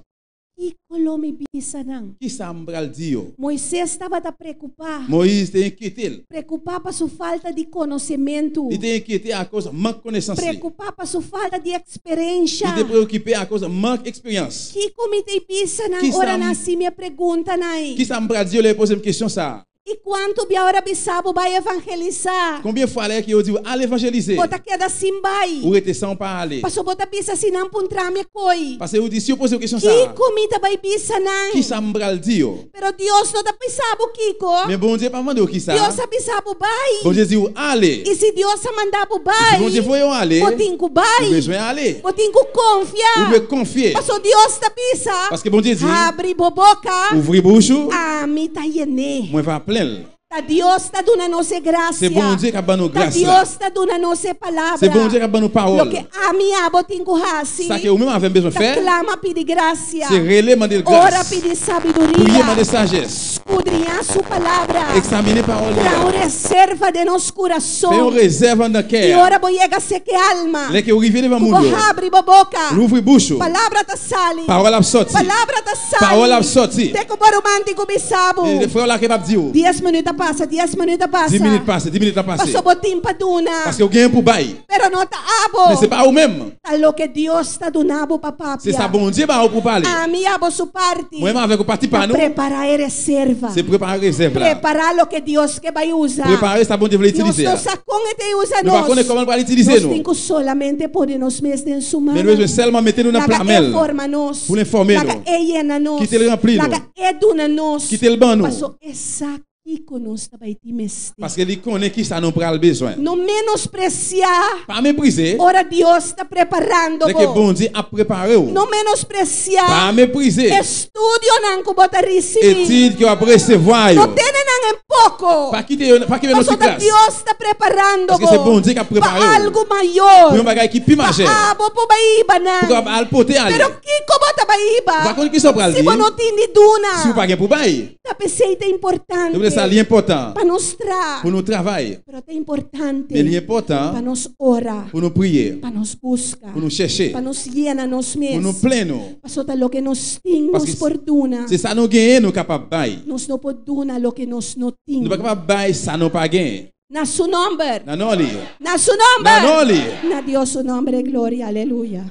Kiko lo mi bisa nan?
Ki sa m pral di yo?
Moises tabata preokupá.
Moiz te enkyete l.
Preokupá pa su falta di konosementu.
Li te enkyete akoz mank konesans li.
Preokupá pa su falta di eksperensha.
Li te preokipe akoz mank eksperyans.
Kiko mi ta bisa nan ora nan hasi mi e preguntanan ei?
Ki sa m pral di yo lè yo poze m kesyon sa a?
I kuantu bia ora bisa bo bai evangelisá?
Konbyen fwa lè ke yo di ou al evanjelize?
Bo ta keda sin bai.
Ou rete sanw pa ale.
Paso bo ta bisa si nan puntra mi e koi.
Pase ou di si yo poze ou kesyon sa.
Kiko mi ta bai bisa nan?
Kisa m pral di yo?
Pero Dios no ta bisa bo kiko.
Men Bondye pa mande ou kisa.
Dios a bisa bo bai.
Bondye di ou ale.
I si Dios a manda bo bai.
I si Bondye voye ou ale.
Bo tin ku bai.
Ou bezwen ale.
Bo tin ku konfia.
Ou dwe konfye.
Paso Dios ta bisa.
Paske Bondye di.
Habri bo boka.
Ouvri bouch ou.
Ami ta yen'é.
Mwen va plen l.
Ta Dios ta duna nos e grasia.
Se Bondye k'ap ban nou
Ta
gras la.
Dios ta duna nos e palabra.
Se Bondye k'ap ban nou pawòl.
Loke ami i abo tin ku hasi.
Sa ke ou menm avè m bezwen
Ta
fè.
klama pidi grasia.
Se rele mande l gras.
Ora pidi sabiduria.
Priye mande sajès.
Skudriñá su palabra.
Eksamine pawòl li
Traha
a.
un reserva den nos kurason.
Fè yon rezèv anndan kè
I
a.
ora bo yega seke alma.
Lè ke ou rive devan
Ku
moun
bo
yo.
habri bo boka.
Louvri bouch ou.
Palabra ta sali.
Pawòl ap sòti.
Palabra ta sali.
Pawòl ap sòti.
Te ku bo ruman tin ku bisa bo.
E frè w la kapab di ou.
Dies minüt a pasa, dies minüt a pasa.
Di minüt pase, di minüt a pase.
Paso bo tin pa duna.
Paske ou genyen pou bay.
Pero no ta abo.
Men se pa ou menm.
Ta loke Dios ta duna bo pa papia.
Se sa Bondye ba ou pou pale.
Ami abo su parti.
Mwen menm avèk ou pati pa
Ta
nou.
prepara e reserva.
Se prepare rezèv la.
Prepara loke Dios ke bai usa.
Prepare sa Bondye vle
Nos
itilize
no
a.
sa kon e te usa
Nou pa
nos.
konnen kòman l pral itilize
Nos
nou.
tin ku solamente pone nos mes den su
Men
mannan.
nou bezwen sèlman mete nou nan
Laga
pla men
e
l.
forma nos.
Pou l enfòme
Laga
nou.
e yena nos.
Kite l ranpli nou.
Laga e duna nos.
Kite l ban nou.
Paso e sa kiko nos ta bai tin mester.
Paske li konnen kisa nou pral bezwen.
No menospresiá.
Pa meprize.
Ora Dios ta preparando
Lè ke
bo.
Bondye ap prepare ou.
No menospresiá.
Pa meprize.
Estudionan ku bo ta risibí.
Etid ke w ap resevwa yo.
No tene nan en poko.
Pa kite yo, pa kenbe nan ti
Pasobra
kras.
Dios ta preparando
Paske se
bo.
Bondye k ap prepare
Pa
ou.
algu mayor.
Pou yon bagay ki pi majè.
Pa abo por bai hiba nan.
Pou kapab al pote ale.
Pero kiko bo ta bai hiba.
Ou pa konn kisa ou pral
Si
di.
bo no tin di duna.
Si ou pa gen pou bay.
Ta p'esei ta importante.
Se pou sa li enpòtan.
Pa nos tra.
Pou nou travay.
Pero ta importante.
Men li enpòtan.
Pa nos ora.
Pou nou priye.
Pa nos buska.
Pou nou chèche.
Pa nos yena nos mes.
Pou nou plen nou.
Pasobra ta loke nos tin nos por duna.
Se sa nou genyen nou kapab bay.
Nos no por duna loke nos no tin.
Nou pa kapab bay sa nou pa genyen.
Na su nomber.
Na non li.
Na su nomber.
Na non li.
Na Dios su nombre gloria aleluya.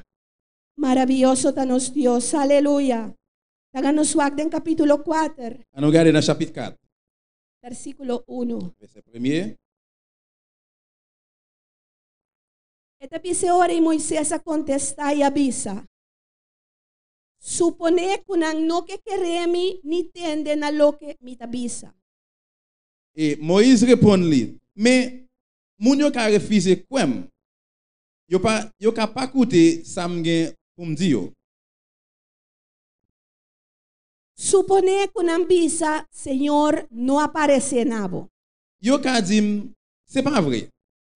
Maraviyoso ta nos Dios aleluya. Laga nos wak den kapítulo kuater.
An nou gade nan chapit 4.
Versíkulo unu.
Vèsè premye.
E ta bisa e ora i Moisés a kontestá i a bisa, Suponé ku nan no ke kere mi ni tende na loke mi ta bisa.
E Moiz reponn li, Men, moun yo ka refize kwè m. Yo pa, yo ka pa koute sa m gen pou m di yo.
Suponé ku nan bisa, Señor no a paresé na bo.
Yo ka di m, Se pa vre,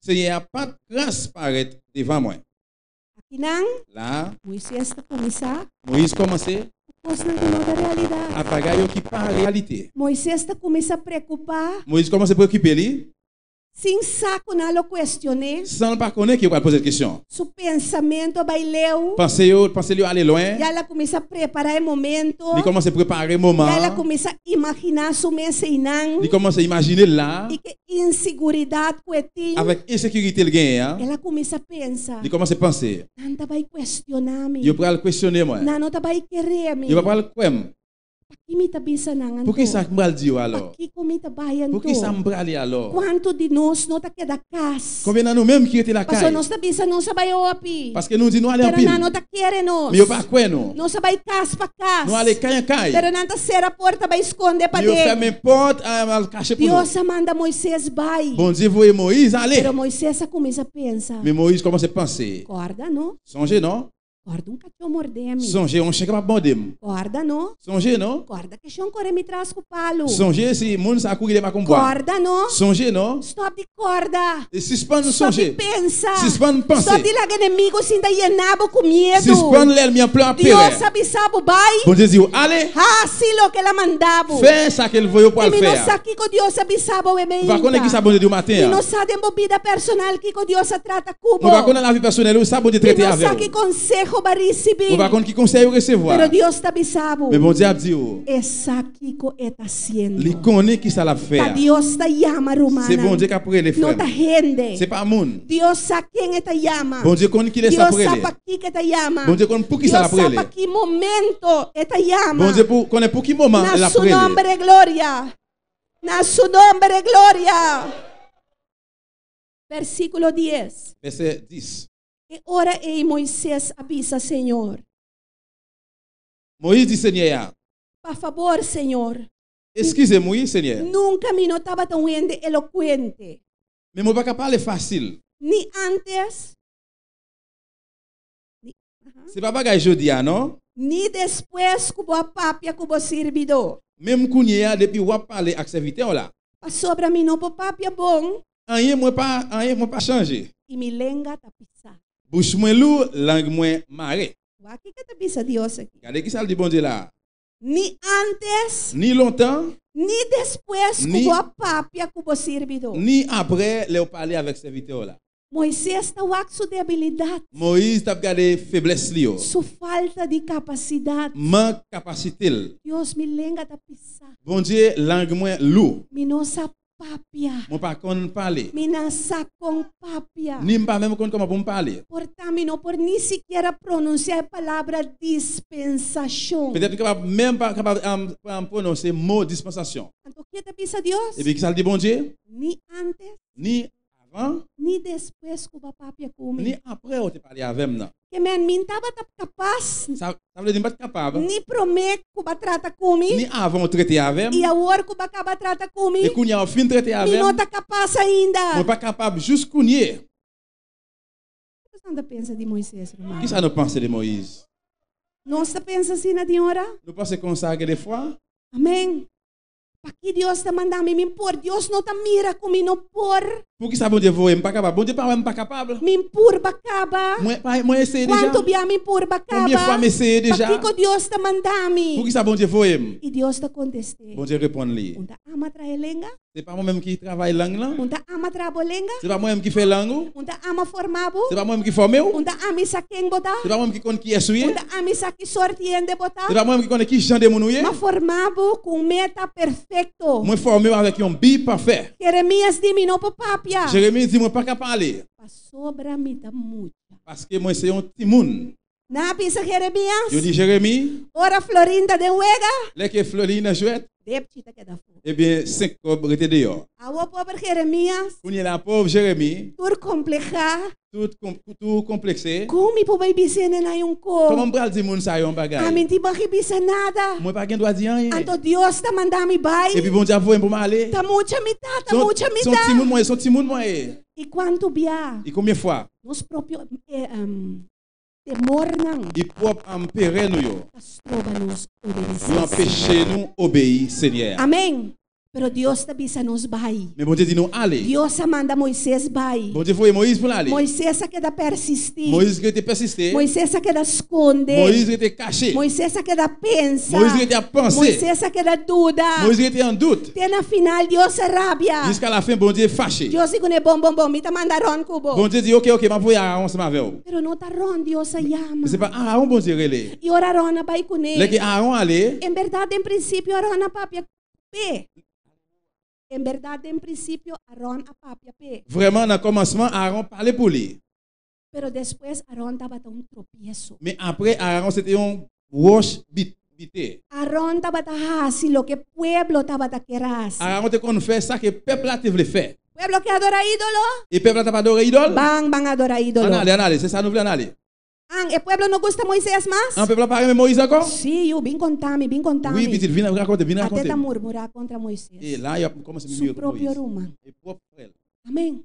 Senyè a pa t kras parèt devan mwen.
Akinan,
La a,
Moises ta kuminsá.
Moiz kòmanse.
Ku kosnan ku no ta realidat.
A bagay yo ki pa realite.
Moises ta kuminsá preokupá.
Moiz kòmanse preokipe li.
Sin sa ku nan lo kuestion'é.
San l pa konnen ke yo pral poze l kesyon.
Su pensamentu a bai leu.
Panse yo, panse li yo ale lwen.
Ya el a kuminsá prepará e momento.
Li kòmanse prepare moman
Ya el a
an.
kuminsá imaginá su mes einan.
Li kòmanse imajine l la.
I ke insiguridat ku e tin.
Avèk ensekirite l genyen an.
El a kuminsá pensa.
Li kòmanse panse.
Nan ta bai kuestioná mi.
Yo pral kuesyone mwen.
Nan no ta bai kere mi.
Yo pa pral kwè m.
Paki mi ta bisa nan anto?
Poukisa m pral di yo alò?
Pakiko mi ta bai anto?
Poukisa m prale alò?
Kuantu di nos no ta keda kas?
Konbyen nan nou menm ki rete lakay?
Pasobra nos ta bisa nos a bai hopi.
Paske nou di nou ale
Pero
anpil.
nan no ta kere nos.
Men yo pa kwè nou.
Nos a bai kas pa kas.
Nou ale kay an kay.
Pero nan ta sera porta bai skonde
Men yo
paden.
fèmen pòt al kache pou nou.
Dios a manda Moises bai.
Bondye voye Moyiz ale.
Pero Moises a kuminsá pensa.
Men Moyiz kòmanse panse.
Kòrda no.
Sonje no.
Kòrda un kachó mordé mi.
Sonje un chen kapab mòde m.
Kòrda no.
Sonje no.
Kòrda ke shon kore mi tras ku palu.
Sonje si moun sa kouri dèyè m ak un bwa.
Kòrda no.
Sonje no.
Stòp di kòrda.
Sispann
Stòp
sonje.
di pensa.
Sispann panse.
Stòp di laga enemigu sinta yena bo ku miedu.
Sispann lèlmi an plen ap perè.
Dios a bisa bo bai.
Bondye di ou ale.
Hasi loke el a manda bo.
Fè sa ke l voye w pou
I
al
mi
fè
no
a.
sa kiko Dios a bisa bo e
Ou pa konnen
meinta.
kisa Bondye di w maten
Mi
an.
no sa den bo bida personal kiko Dios a trata ku bo.
Mwen pa konn nan lavi pèsonèl ou sa Bondye
Mi
trete
no
avè
sa
w.
ki konseho bo a risibí.
Mwen pa konn ki konsèy ou resevwa.
Pero Dios ta bisa bo.
Men Bondye ap di ou.
E sa kiko e ta hasiendo.
Li konnen kisa l ap fè
Ta
a.
Dios ta yama
Se
rumannan.
Bondye k ap rele
No
frè m.
ta hende.
Se pa moun.
Dios sa ken e ta yama.
Bondye konn kilès l ap
Dios sa
rele.
pa kiko e ta yama.
Bondye konn poukisa l
Dios
ap
sa
rele.
pa ki momento e ta yama.
Bondye pou konnen pou ki moman
Na
l ap
su
rele.
nombre gloria. Na su nombre gloria. Versíkulo dies.
Vèsè 10.
E ora ei Moises a bisa Señor.
Moiz di Senyè a.
Pa fabor, Señor.
Eskize m wi, Senyè.
Nunka mi no tabata un hende elokuente.
Men mwen pa ka pale fasil.
Ni ántes, ni.
Se pa bagay jodi a non.
Ni despues ku bo a papia ku bo sirbidó.
Menm kounye a depi w ap pale ak sèvitè w la.
Pasobra mi no por papia bon.
Anyen mwen pa, anyen mwen pa chanje.
I mi lenga ta pisá.
Bouch mwen lou, lang mwen mare.
Wak kiko ta bisa Dios aki.
Gade kisa l di Bondye la a.
Ni ántes.
Ni lontan.
Ni despues ku bo a papia ku bo sirbidó.
Ni apre lè w pale avèk sèvitè w la.
Moises ta wak su debilidat.
Moyiz t ap gade feblès li yo.
Su falta di kapasidat.
Mank kapasite l.
Dios, mi lenga ta pisá.
Bondye, lang mwen lou.
Mi no sa papia.
Mwen pa konn pale.
Mi na sa kon papia.
Ni m pa menm konn kòman pou m pale.
Por ta mi no por ni sikiera pronunsiá e palabra dispensashon.
Petèt m kapab menm pa kapab pwononse mo dispansasyon.
Anto ke ta bisa Dios?
Epi kisa l di Bondye?
Ni antes.
Ni Avan.
Ni despues ku bo a papia ku mi.
Ni apre ou te pale avè m nan.
Ke men mi tabata kapas.
Sa vle di m pa t kapab.
Ni promé ku bo a trata ku mi.
Ni avan ou trete avè m.
I awor ku bo a kaba trata ku mi.
E kounye a ou fin trete avè m.
Mi no ta kapas ainda.
Mwen pa kapab jis kounye.
Kiko nan ta pensa di Moises, ruman?
Kisa nou panse de Moyiz?
Nos ta pensa asina tin ora?
Nou panse konsa gen de fwa?
Amen. Paki Dios ta manda mi? Mi por. Dios no ta mira ku mi no por.
Poukisa Bondye voye m pa kapab? Bondye pa wè m pa kapab.
Mi purba kaba.
Mwen pa mwen eseye deja.
Kuantu bia mi purba kaba?
Konbyen fwa m eseye deja?
Pakiko Dios ta manda mi?
Poukisa Bondye voye m?
I Dios ta kontest'é.
Bondye reponn li.
Un ta ama traha e lenga?
Se pa mwen menm ki travay lang lan?
Un ta ama traha bo lenga?
Se pa mwen menm ki fè lang ou?
Un ta ama forma bo?
Se pa mwen menm ki fòme ou?
Un ta ami sa ken bo ta?
Se pa mwen menm ki konn kiyès ou ye?
Un ta ami sa ki sòrt hende bo ta?
Se pa mwen menm ki konnen ki jan de moun ou ye?
M'a forma bo ku un meta perfekto.
Mwen fòme ou avèk yon bi pafè.
Jeremias di, Mi no por papia.
Jeremi di, Mwen pa ka pale.
Pasobra mi ta mucha.
Paske mwen se yon timoun.
Nan a bisa Jeremias.
Yo di Jeremi.
Ora Florin ta den wega.
Lè ke Florin nan jwèt.
Depchi ta keda afó.
Ebyen, senk kòb rete deyò.
Awor pober Jeremias.
Kounye la pòv Jeremi.
Tur konplehá.
Tout tou konplekse.
Kon mi por bai bisa hende nan yon ko?
Kòman m pral di moun sa yo yon bagay?
Ami n tin baki bisa nada.
Mwen pa gen dwa di anyen.
Anto Dios ta manda mi bai.
Epi Bondye ap voye m pou m ale.
Ta mucha mi ta, ta mucha mi ta.
Se yon timoun mwen ye, se yon timoun mwen ye.
I kuantu bia.
I konbyen fwa.
Nos propio. Temornan.
E pwòp perè nou yo.
Ta stroba nos obedesé
Yo anpeche
Señor.
nou obeyi Senyè a.
Amén. Pero Dios ta bisa nos bai.
Men Bondye di nou ale.
Dios a manda Moisés bai.
Bondye voye Moyiz pou l ale.
Moisés a keda persistí.
Moyiz rete pèsiste.
Moisés a keda skonde.
Moyiz rete kache.
Moisés a keda pensa.
Moyiz rete ap panse.
Moisés a keda duda.
Moyiz rete an dout.
Te na final Dios a rabia.
Jiska lafen Bondye fache.
Dios di kuné, Bon, bon, bon, mi ta manda Aron ku bo.
Bondye di, Oke, oke, m ap voye Arawon ansanm avè w.
Pero no ta Aron Dios a yama.
Men se pa Arawon Bondye rele.
I ora Aron a bai kuné.
Lè ke Arawon ale.
En bèrdat den prinsipio Aron a papia p'e. En bèrdat den prinsipio Aron a papia p'e.
Vrèman nan kòmansman Aron pale pou li.
Pero despues Aron tabata un tropieso.
Men apre Aron se te yon wòch bite.
Aron tabata hasi loke pueblo tabata kier hasi.
Aron te konn fè sa ke pèp la te vle fè.
Pueblo ke adora ídolo?
E pèp la tap adore idòl?
Ban, ban adora ídolo.
Ann ale, ann ale, se sa nou vle, ann ale.
An, e pueblo no gusta Moisés mas?
An, pèp la pa renmen Moïse ankò?
Sí, yu, bin konta mi, bin konta mi.
Wi, pitit, vin rakonte, vin rakonte
Ate ta
m.
murmurá kontra Moisés.
E la yo ap kòmanse
Su
murmure kont
propio
Moïse.
ruman.
E pwòp frè l.
Amén.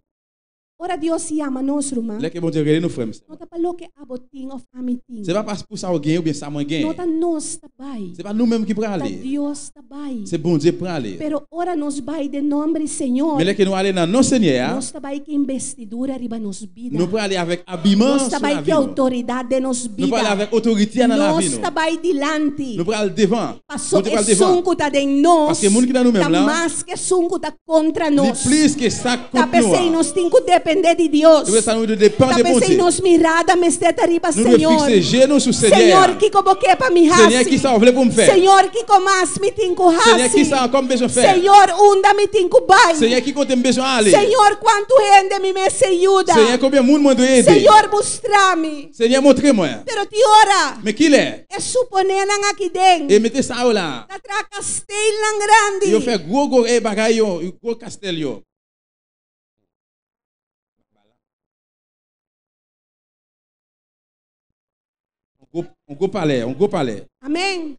Ora Dios yama nos, ruman.
Lè ke Bondye rele nou, frè m, sè
No
mwen.
ta pa loke abo tin òf ami tin.
Se pa pas pou sa ou genyen oubyen sa mwen
No
genyen.
ta nos ta bai.
Se pa nou menm ki
Ta
prale.
Dios ta bai.
Se Bondye prale.
Pero ora nos bai den nòmber di Señor.
Men lè ke nou ale nan non Senyè a.
Nos ta bai ku investidura riba nos bida.
Nou prale avèk abiman
Nos ta
sou
bai
lavi
ku
nou.
outoridat den nos
Nou prale
bida.
avèk otorite a nan lavi
Nos
nou.
ta bai dilanti.
Nou pral devan.
Paso
Bondye pral devan.
esun ku ta den nos
Paske moun ki nan nou menm
ta
lan.
mas ku esun ku ta kontra
Li
nos.
plis ke sa k
Ta
kont nou
p'esei
an.
nos tin ku dependé di Dios.
Se pou sa nou dwe depan
Ta
de
p'esei
Bondye.
nos mirada mester ta riba
Nou dwe
Señor.
fikse je nou sou Senyè a.
Señor, kiko bo ke pa mi
Senyè,
hasi?
kisa ou vle pou m fè?
Señor, kiko mas mi tin ku
Senyè,
hasi?
kisa ankò m bezwen fè?
Señor, unda mi tin ku bai?
Senyè, ki kote m bezwen ale?
Señor, kuantu hende mi mester yuda?
Senyè, konbyen moun mwen dwe ede?
Señor, mustra mi.
Senyè, montre mwen.
Pero tin ora.
Men kilè?
E suponénan aki den.
E mete sa yo la.
Ta traha kasteelnan grandi.
Yo fè gwo gwo e bagay yo, gwo kastèl yo. Un gwo palè, un gwo palè.
Amén.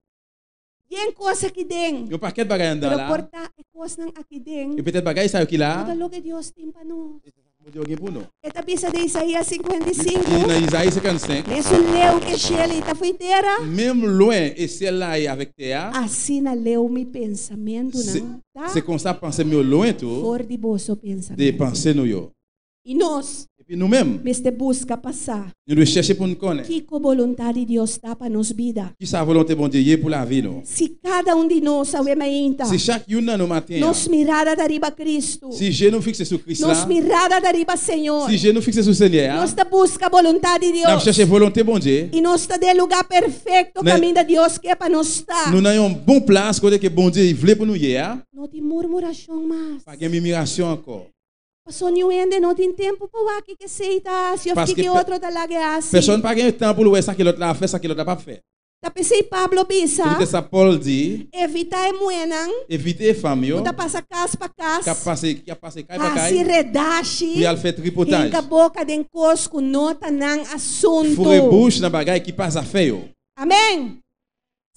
Yen kos aki den.
Yon pakèt bagay anndan
Pero
la.
por ta e kosnan aki den.
E petèt bagay sa yo ki la.
No ta loke Dios tin pa nos.
E se sa Bondye gen pou nou.
E ta bisa den Isaías 55.
Li di nan Izayi 55.
Mesun leu ke shel i ta fui tera.
Menm lwen e syèl la ye avèk tè a.
Asina leu mi pensamentunan ta.
Se konsa panse m yo lwen tou.
For di boso pensamentu.
De panse nou yo.
I nos.
Epi nou menm.
Mester buska pa sa.
Nou dwe chèche pou n konnen.
Kiko boluntat di Dios ta pa nos bida.
Kisa volonte Bondye ye pou lavi nou.
Si kada un di nos awe mainta.
Si chak youn nan nou maten an.
Nos mirada ta riba Cristo.
Si je nou fikse sou Kris la.
Nos mirada ta riba Señor.
Si je nou fikse sou Senyè a.
Nos ta buska boluntat di Dios.
N ap chèche volonte Bondye.
I nos ta den lugar perfecto kaminda Dios ke pa nos ta.
Nou nan yon bon plas kote ke Bondye vle pou nou ye a.
No tin murmurashon mas.
Pa gen mimirasyon ankò.
Paso niun hende no tin tempu pa wak kiko esei ta hasi of kiko e otro ta laga e hasi.
Pèsonn pa gen tan pou l wè sa ke lòt la ap fè, sa ke lòt la pap fè.
Ta p'esei Pablo bisa.
Se poutèt sa Pòl di.
Evitá e muhénan.
Evite e fanm yo.
Ku ta pasa kas pa kas.
K'ap pase, ki ap pase kay pa kay.
Hasi redashi.
Pou y al fè tripotaj.
Hinka boka den kos ku no ta nan asuntu.
Foure bouch nan bagay ki pa zafè yo.
Amèn!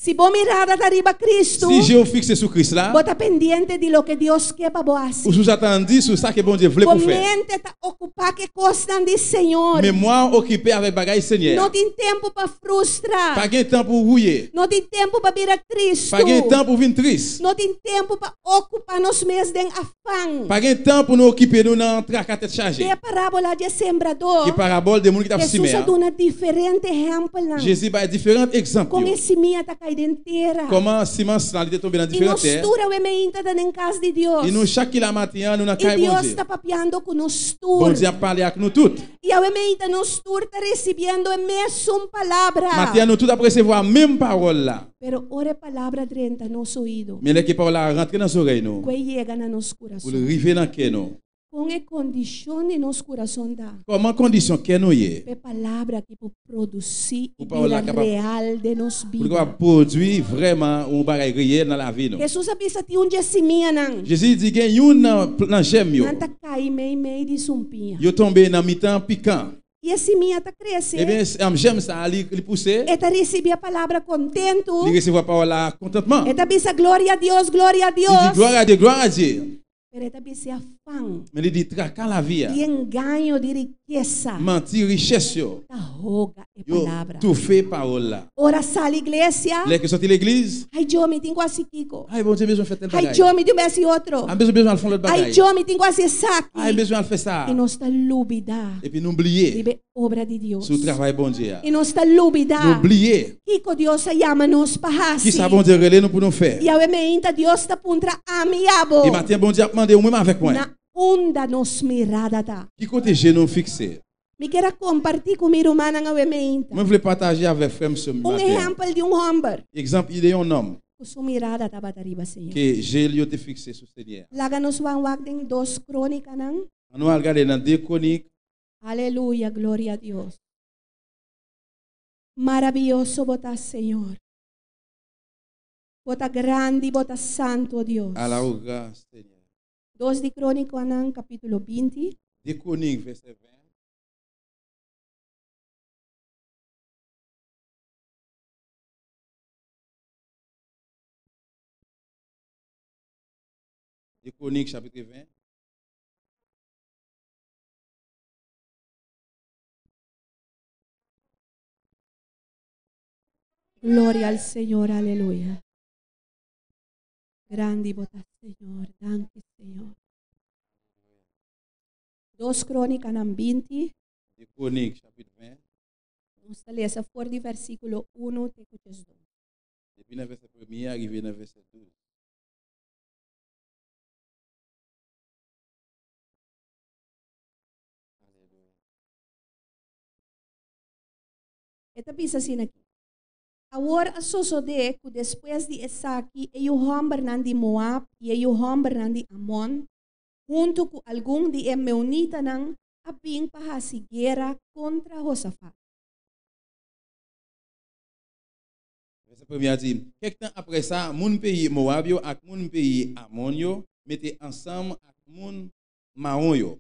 Si bo mirada ta riba Cristo.
Si je ou fikse sou Kris la.
Bo ta pendiente di loke Dios ke pa bo hasi.
Ou souzatandi sou sa ke Bondye vle
Bo
pou fè.
mente ta okupá ku e kosnan di Señor.
Memwa ou okipe avèk bagay Senyè a.
No tin tempu pa frustra.
Pa gen tan pou wouye.
No tin tempu pa bira tristu.
Pa gen tan pou vin tris.
No tin tempu pa okupá nos mes den afan.
Pa gen tan pou nou okipe nou nan traka tèt chaje.
Den e parábola di e sembradó.
Ki parabòl de moun ki t ap
Hesus
simen
a
an.
duna diferente ehèmpelnan.
Jezi bay diferant egzanp
Kon
yo.
e simia ta kai den tera.
Kòman simans lan li te tonbe nan
I
diferant
nos
tè.
tur awe meinta ta den kas di Dios.
I nou chak ki la maten an, nou nan
I
kay
Dios
Bondye.
ta papiando ku nos tur.
Bondye ap pale ak nou tout.
I awe meinta nos tur ta risibiendo e mesun palabra.
Maten an nou tout ap resevwa menm pawòl la.
Pero ora e palabra drenta nos oido.
Men lè ke pawòl la rantre nan zorèy nou.
Ku e yega na nos
Pou l
kurason.
rive nan kè nou.
Kon e kondishon di nos kurason ta.
Kòman kondisyon kè nou ye.
P'e palabra ki por produsí i
Pou pawòl
bira
la kapab.
real den nos
Pou li
bida.
kapab pwodui vrèman yon bagay reyèl nan lavi nou.
Hesus a bisa tin un dje simianan.
Jezi di gen youn nan nan jèm yo.
Nan ta kai mei mei di sumpiña.
Yo tonbe nan mitan pikan.
I e simia ta krese.
Ebyen, jèm sa a li pouse.
E ta risibí e palabra kontentu.
Li resevwa pawòl la ak kontantman.
E ta bisa, Gloria a Dios, gloria a
Li di,
Dios.
Glwa a Dye, glwa a Dye.
Pero e ta bisa e afan.
Men li di traka lavi a.
I engaño di rikesa. Rikesa.
Manti richès yo.
Ta hoga e
Yo
palabra.
toufe pawòl la.
Ora sali iglesia.
Lè ke sòti legliz.
Ay Djo mi tin ku hasi kiko.
Ay Bondye m bezwen fè tèl
Ay
bagay.
Djo mi tin ku hasi otro.
Ay m bezwen al fè yon lòt
Ay
bagay.
Djo mi tin ku hasi esaki.
Ay m bezwen al fè sa.
I nos ta lubida.
Epi nou bliye.
Riba e obra di Dios.
Sou travay Bondye a.
I nos ta lubida.
Nou bliye.
Kiko Dios a yama nos pa hasi.
Kisa Bondye rele nou pou nou fè.
I awe meinta Dios ta puntra ami i abo.
E maten Bondye ap mande ou menm avèk mwen.
Na unda nos mirada ta?
Ki kote je nou fikse?
Mi kier a kompartí ku mi rumannan awe meinta.
Mwen vle pataje avèk frè m sè m
Un
maten an.
ehèmpel di un hòmber.
Egzanp de yon nonm.
Ku su mirada tabata riba Señor.
Ke je l yo te fikse sou Senyè a.
Laga nos wan wak den Dos Krónikanan.
An nou al gade nan 2 Kwonik.
Aleluya, gloria a Dios. Maraviyoso bo ta, Señor. Bo ta grandi, bo ta santu, o Dios.
Ala ou gran, Senyè.
Dos di Krónikanan, kapítulo 20.
2 Kwonik, vèsè 20. De Kwonik, chapitre 20.
Gloria al Señor, aleluya. Grandi bo ta, Señor. Danki, Señor. Dos Krónikanan 20.
De Kwonik, chapit 20.
Nos ta lesa for di versíkulo uno te ku diesdos.
Depi nan vèsè premye a rive nan vèsè 12. Aleluya.
E ta bisa asina aki, Awor a sosodé ku despues di esaki e yu hòmbernan di Moab i e yu hòmbernan di Amon, huntu ku algun di e meunitanan, a bin pa hasi guera kontra Josafat.
Vèsè premye a di, Kèk tan apre sa, moun peyi Moab yo ak moun peyi Amon yo mete ansanm ak moun Maon yo.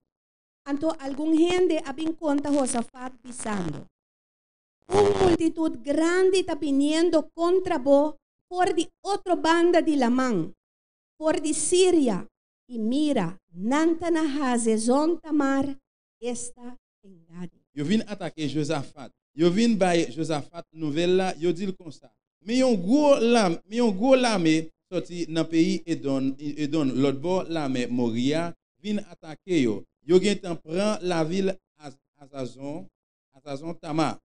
Anto algun hende a bin konta Josafat, bisando, Un multitut grandi ta biniendo kontra bo for di otro banda di laman, for di Siria, i mira, nan ta na Hazezon-Tamar, esta En-Gadi.
Yo vin atake Jozafat. Yo vin bay Jozafat nouvèl la, yo di l konsa, Men yon gwo lame, men yon gwo lame sòti nan peyi Edon, Edon, lòtbò lamè Mori a, vin atake yo. Yo gentan pran lavil Azazon, Azazon Tama.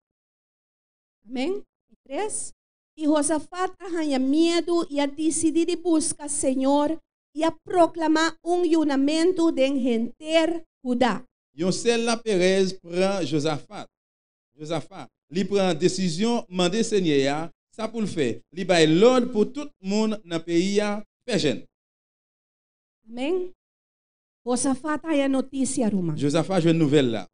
Amén. I tres, I Josafat a haña miedu i a disidí di buska Señor i a proklamá un yunamentu den henter Hudá.
Yon sèl laperèz pran Jozafat. Jozafa. Li pran desizyon mande Senyè a sa pou l fè. Li bay lòd pou tout moun nan peyi a fè jèn.
Amén. Josafat haña notisia, ruman.
Jozafa jwenn nouvèl la.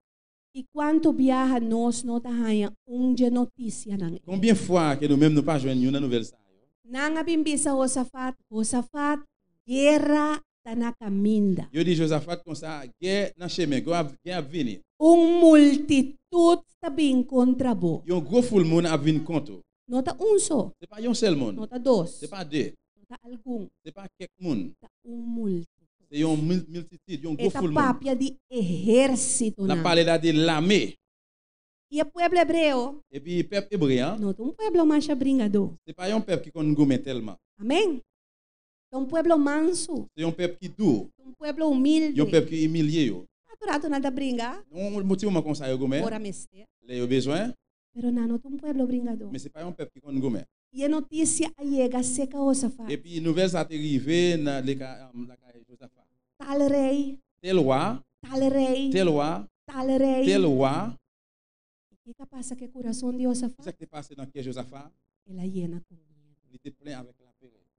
I kuantu biaha nos no ta haña un dje notisianan ei?
Konbyen fwa ke nou menm nou pa jwenn youn nan nouvèl sa yo?
Nan a bin bisa Josafat, Josafat, guera ta na kaminda.
Yo di Josafat konsa, Gè nan chemen, gè ap vini.
Un multitut ta bin kontra bo.
Yon gwo foul moun ap vin kont ou.
No ta un so.
Se pa yon sèl moun.
No ta dos.
Se pa de.
No ta algun.
Se pa kèk moun.
Ta un multitut.
Se yon miltitid, yon
E
gwo
ta
foul moun.
papia di ehérsitonan.
L ap pale la de lame.
I e pueblo hebreo.
Epi pèp ebre an.
No ta un pueblo masha bringadó.
Se pa yon pèp ki konn goumen tèlman.
Amén. Ta un pueblo mansu.
Se yon pèp ki dou.
Ta un pueblo humilde.
Yon pèp ki imilye yo.
Ratu ratu nan ta bringa.
Yon ti moman konsa yo goumen.
Ora mester.
Lè yo bezwen.
Pero nan no ta un pueblo bringadó.
Men se pa yon pèp ki konn goumen.
I e notisia a yega serka Josafat.
Epi nouvèl sa te rive nan lakay Josafat.
Tal rei.
Tèl wa.
Tal rei.
Tèl wa.
Tal rei.
Tèl wa.
I kiko a pasa ku e kurason di Josafat?
Kisa ki te pase nan kè Josafat?
El a yena ku miedu.
Li te plen avèk laperèz.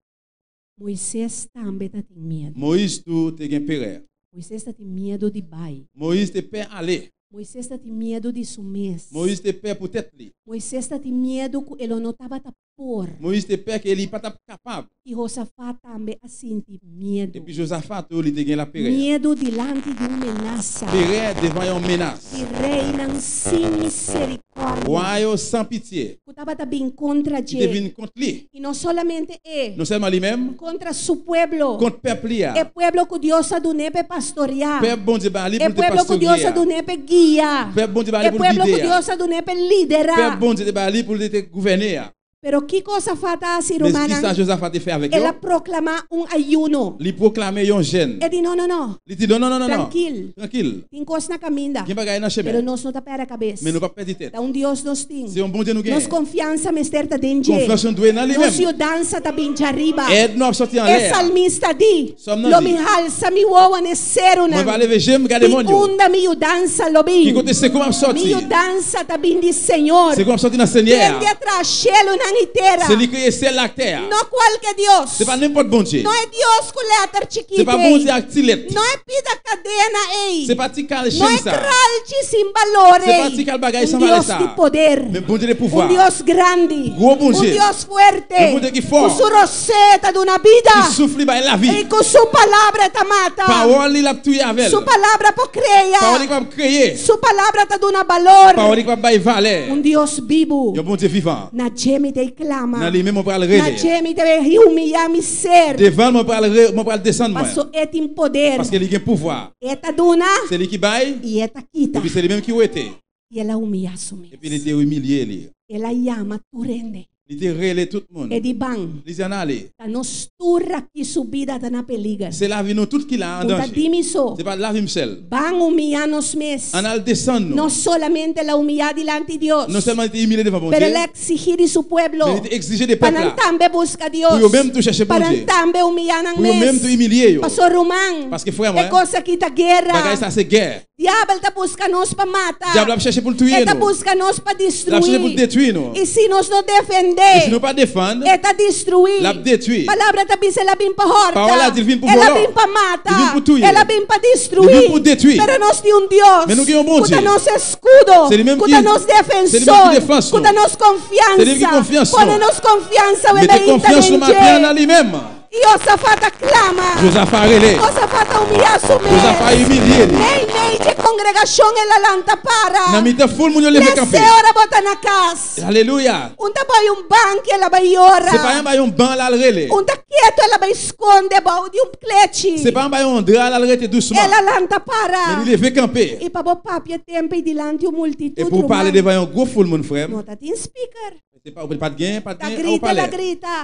Moises tambe ta tin miedu.
Moiz tou te gen perè.
Moises ta tin miedu di bai.
Moiz te pè ale.
Moises ta tin miedu di su mes.
Moiz te pè pou tèt li.
Moises ta tin miedu ku e lo no tabata por.
Moiz te pè ke li pa tap kapab.
I Josafat tambe a sinti miedu.
Epi Josafat tou li te gen laperè.
Miedu dilanti di un menasa.
Perè devan yon menas.
Di reinan sin miserikòrdia.
Wa yo san pitye.
Ku. tabata bin kontra
Ki te
dje.
vin kont li.
I no solamente e.
Non sèlman li menm.
Kontra su pueblo.
Kont pèp li a.
E pueblo ku Dios a dun'é p'e pastoriá.
Pèp Bondye ba li
E
pou l te
pueblo ku Dios
pastorye
a
a.
dun'é p'e guia.
Pèp Bondye ba li
E
pou l
pueblo ku
gide a.
Dios a dun'é p'e liderá.
Pèp Bondye te ba li pou l te gouvène a.
Pero kiko Josafat a hasi,
Men
rumannan?
kisa Josafat te fè avèk
El
yo?
a proklamá un ayuno.
Li pwoklame yon jèn.
E di, No, no, no.
Li di, No, no, no, no, no.
Trankil.
Trankil.
Tin kos na kaminda.
Gen bagay nan
Pero
chemen.
nos no ta pèrdè kabes.
Men nou pap pèdi tèt.
Ta un Dios nos tin.
Se yon Bondye nou
Nos
genyen.
konfiansa mester ta den dje.
Konfyans nou dwe nan li
Nos
menm.
yudansa ta bin djariba.
Èd nou ap sòti
E
anlè a.
salmista di,
Sòm nan
Lo
di.
mi halsa mi wowo n'e serunan.
Mwen va leve je m gade
Di
mòn yo.
unda mi yudansa lo bin?
Ki kote sekou m ap
Mi
sòti?
yudansa ta bin di Señor.
Sekou m ap sòti nan Senyè a.
Ken di a traha shelunan i tera.
Se li kreye syèl la ak tè a.
No kualke Dios.
Se pa nenpòt Bondye.
No e Dios ku lèter chikit
Se pa
ei.
Bondye ak ti lèt.
No e pida kadena ei.
Se pa ti kal
No
chenn
e
sa a.
kralchi sin balor
Se pa
ei.
ti kal bagay
Un
san valè
Dios
sa
di
a.
poder.
Men Bondye de pouvwa.
Un Dios grandi.
Gwo Bondye.
Un Dios fuerte.
Yon Bondye ki fò.
Ku su rosé ta duna bida.
Ki souf li bay lavi.
I ku su palabra e ta mata.
Pawòl li l ap touye avè l.
Su palabra por krea.
Pawòl li kapab kreye.
Su palabra ta duna balor.
Pawòl li kapab bay valè.
Un Dios bibu.
Yon Bondye vivan.
Na dje mi ta e klama.
Nan li menm mwen pral
Na
rele.
dje mi ta e humiyá mi ser.
Devan l mwen pral re, mwen pral desann mwen.
Paso e tin poder.
Paske li gen pouvwa.
E ta duna.
Se li ki bay.
I e ta kita.
Epi se li menm ki wete.
I el a humiyá su mes.
Epi li te imilye li.
El a yama tur hende.
Li te rele tout moun.
E di ban.
Li di ann ale.
Ta nos tur aki su bida ta na peliger.
Se lavi nou tout ki la an
Un ta
danje.
di mi so.
Se pa lavi m sèl.
Ban humiyá nos mes.
Ann al desann nou.
No solamente el a humiyá dilanti Dios.
Non sèlman li te imilye devan
Pero
Bondye.
el a eksigí di su pueblo.
Men li te egzije de
Pa
pèp
nan
la.
tambe buska Dios.
Pou yo menm tou chèche
Pa nan
Bondye.
tambe humiyá nan
Pou yo menm
mes.
tou imilye yo.
Paso ruman.
Paske frè
E
mwen.
kos aki ta guera.
Bagay sa se gè.
Diabel ta buska nos pa mata.
Diab la ap chèche pou l touye
E ta
nou.
buska nos pa
L ap chèche
destruí.
pou l detwi nou.
I si nos no defendé.
E si nou pa defann.
E ta destruí.
L ap detwi.
Palabra ta bisa el a bin pa hòrta.
Pawòl la di l vin pou
El a
vòlò.
bin pa mata.
Li vin pou touye.
El a bin pa destruí.
Li vin pou detwi.
Pero nos tin un Dios.
Men nou gen yon Bondye.
Ku ta nos eskudo.
Se li menm
Ku
ki
ta nos
se li menm ki
defensor.
defans
Ku ta
nou.
nos konfiansa.
Se li menm ki konfyans nou.
Pone nos konfiansa
Mete
bebé
konfyans nou maten an nan li menm.
I Josafat a klama.
Jozafa rele.
Josafat a humiyá su mes.
Jozafa imilye li.
Mei mei dje kongregashon el a lanta para.
Nan mitan foul moun yo leve kanpe.
Lese ora bo ta na kas.
Alelouya.
Un ta bai un banki el a bai yora.
Se pa anba yon ban l al rele.
Un ta ketu el a bai skonde bou di un klechi.
Se pa anba yon dra l al rete dousman.
El a lanta para.
Men li leve kanpe.
I pa bo papia tempu ei dilanti un multitut
E pou w pale
ruman.
devan yon gwo foul moun frè m.
No ta tin speaker.
Se pa ou pat gen, pat
Ta
gen
grita el a
haut-parleur.
grita.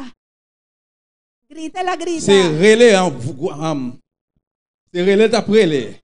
Grita el a grita.
Se rele an, se rele l tap rele.